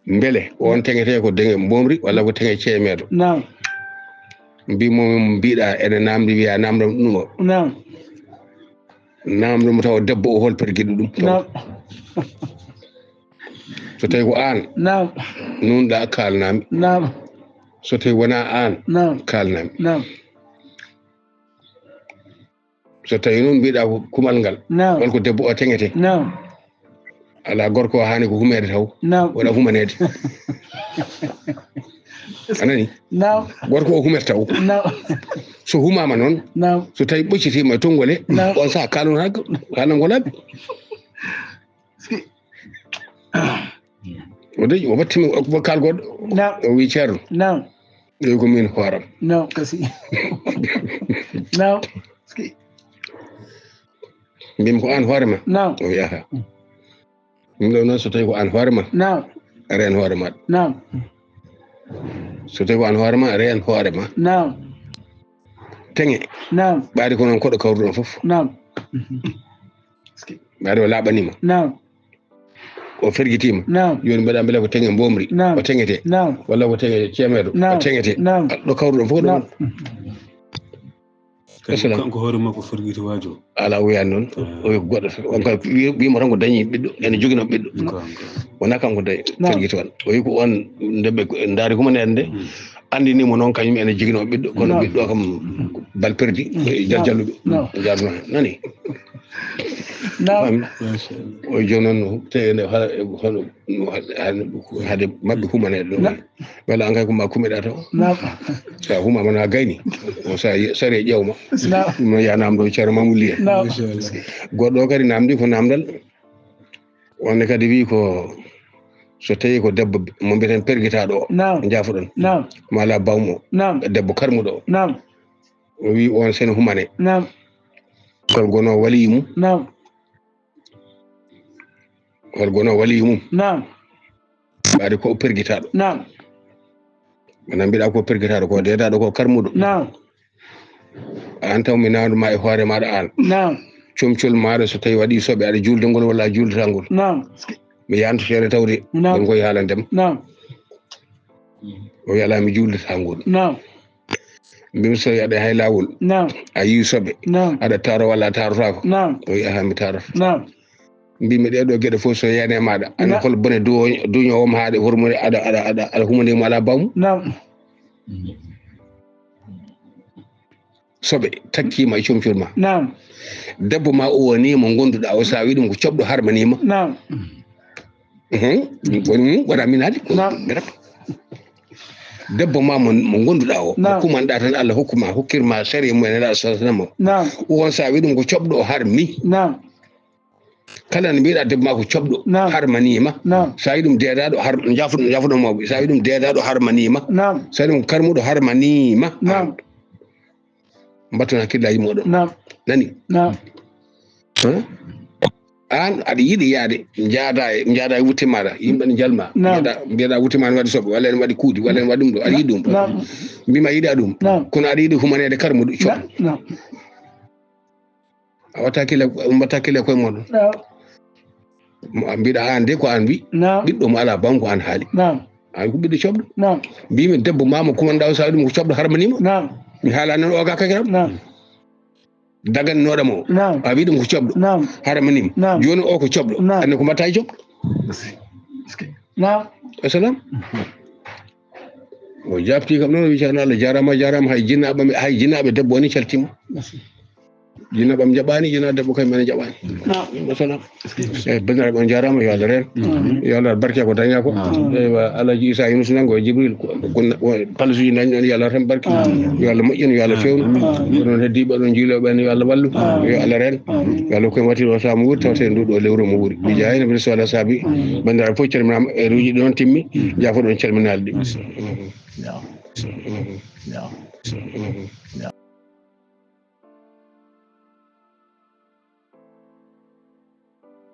Mbele on teŋete ko teŋe mbomri walla ko teŋe ceemeeɗo? Naam. Mbimo mbiɗa ene namdi, wiya namdam ɗum o. Naam. Namdo mo tawa debbo o hol pergiɗo ɗum tawa. Naam. So tawi ko aan. Naam. Nunɗa kaalnami. Naam. So tawi wona aan. Naam. Kaalnami. Naam. So tawi noon mbiɗa ko kumal ngal. Naam. Won ko debbo o teŋete. Naam. Ala gorko o haani ko humeede taw. Naam. Waɗa humaneede. A nani? Naam. Gorko o humete taw. Naam. So humama noon. Naam. So tawi ɓoccitima e tonngole. Naam. On saha kalon ha, kalan ngolaɓe. O dañi, o watti min ko kal goɗɗo. Naam. O wi ceerno. Naam. Ɗo ko min hooram. Naam, kasi. Naam. Mbimi ko an hoore ma. Naam. O wi aha. Ɗum ɗo noon so tawi ko an hoore ma. Naam. Reen hoore ma. Naam. So tawi ko an hoore ma, reen hoore ma. Naam. Teŋe. Naam. Ɓaade ko noon koɗo kawruɗon fof. Naam. Ɓaade o laaɓanima. Naam. O fergitima. Naam. Joni mbaɗa mbela ko teŋe mbomri. Naam. O teŋete. Naam. Walla ko teŋe ceemeeɗo. Naam. O teŋete. Naam. Ɗo kawruɗon fof ɗo. Naam. Kanko, kanko hoore makko fergiti waajo. Ala o wiyani noon. Ah. O wi ko goɗɗo. On kay wi-, wima tan ko dañi ɓiɗɗo, ene jogino ɓiɗɗo. Kanko. Wona kanko de. Naam. Fergiti on. O wi ko on nde ɓe ndaari humaneede nde. Mm. Andini mo noon kañum ene jogino ɓiɗɗo, kono ɓiɗɗo kam bal perdi, ko e jal-, jalluɓe. Naam. Jarno hen. Nani? Naam. Am, o jooni noon, te ene ha-, hono, hade maɓɓe humaneede ɗo. Naam. Walla an kay ko ma kumeɗa taw. Naam. Sa humama na gayni. O sa ye-, sare ƴewma. Naam. Ɗum noon ya namdo Ceerno Mamoudou Ly en. Naam. Goɗɗo o kadi namdi ko namdal. Wonde kadi wi ko so tawi ko debbo mo mbiyeten pergitaɗo o. Naam. Jaafoɗon. Naam. Mala bawmo. Naam. Debbo karmuɗo o. Naam. O wi on sene humane. Naam. Hol gono waliyu mum? Naam. Hol gono waliyu mum? Naam. Ɓaade ko o pergitaɗo. Naam. Wona mbiɗa ko pergitaɗo ko deedaɗo ko karmuɗo. Naam. An taw mi nandu ma e hoore maɗa an. Naam. Comcol maɗa so tawi waɗi soɓe aɗa julde ngol walla a juldata ngol. Naam. Mi yanto seeɗa tawde. Naam. Ɗum ko yaalandema. Naam. O wi ala mi juldata ngol. Naam. Mbimi so yaɗa hay lawol. Naam. A yi soɓe. Naam. Aɗa taro walla a tarotako. Naam. O wi aha mi tarot. Naam. Mbimi ɗeɗo geɗe fof so yani e maɗa. Ana hol bone duño wom haɗe hormude aɗa aɗa aɗa aɗa humande mo ala bawmu. Naam. Soɓe takkima e comcol ma. Naam. Debbo ma o woni mo gonduɗa o sa wi ɗum ko coɓɗo harmanima. Naam. Mhm. Woni mum wona minali. Naam. Debbo ma mo mo gonduɗa o. Naam. Kumanɗa tan Allah hokkuma hokkirma sariya mumen ela sallallahu. Naam. O won sa wi ɗum ko coɓɗo o harmi. Naam. Kala no mbiɗa debbo ma ko coɓɗo. Naam. Harmanima. Naam. Sa wi ɗum deedaɗo har jafuɗo jafuɗo mawɓe sa wi ɗum deedaɗo harmanima. Naam. Sa wi ɗum karmuɗo harmanima. Naam. Mbatton hakkilla yimoɗo. Naam. Nani. Naam. An aɗa yiɗi yaade jaada e jaada e wutte maɗa yimɓe ne jalma. Naam. Mbiyeɗa wutte maɗa waɗi soɓe walla ene waɗi kuuɗi walla ene waɗi ɗum ɗo aɗa yiɗi ɗum. Naam. Mbima yiɗa ɗum. Naam. Kono aɗa yiɗi humanede karmuɗo coɓɗo. Naam. A watta kile mbatta kile koye moɗon. Naam. Mbiɗa an de ko an wi. Naam. Ɓiɗɗo mo ala banko an haali. Naam. An ko ɓiɗɗo coɓɗo. Naam. Mbimi debbo mamo kumanɗa o sawi ɗum ko coɓɗo harmanima. Naam. Mi haala nan o ga kakiram. Naam. Dagannoɗa mo. Naam. A wi ɗum ko coɓɗo. Naam. Harmanima. Naam. Joni o ko coɓɗo. Naam. Anne ko mbatta e coɓɗo. Naam. Assalam. O jabti kam noon o wi ceerno Allah jarama jarama hay jinnaɓe hay jinnaɓe debbo woni caltima. Jinnaɓam jaɓani jinna debbo kay mene jaɓani. Wassalam. Eyi bandiraɓe on jarama yo Allah reen. Yo Allah barke ko daña ko. Eywa alaji isa yunus nango e jibril palaisuji dañɗon yo Allah tan barke. Yo Allah moƴƴin yo Allah fewnu. Ko noon heddiɓe ɗon jiiloɓe en yo Allah wallu. Yo Allah reen. Yo Allah koye wati o samu wuuri tawte nduɗo lewru mo wuuri mi jahayno bin sola saabi. Bandiraɓe fof calminama heure uji ɗi noon timmi. Jafoɗon calminali ɗi.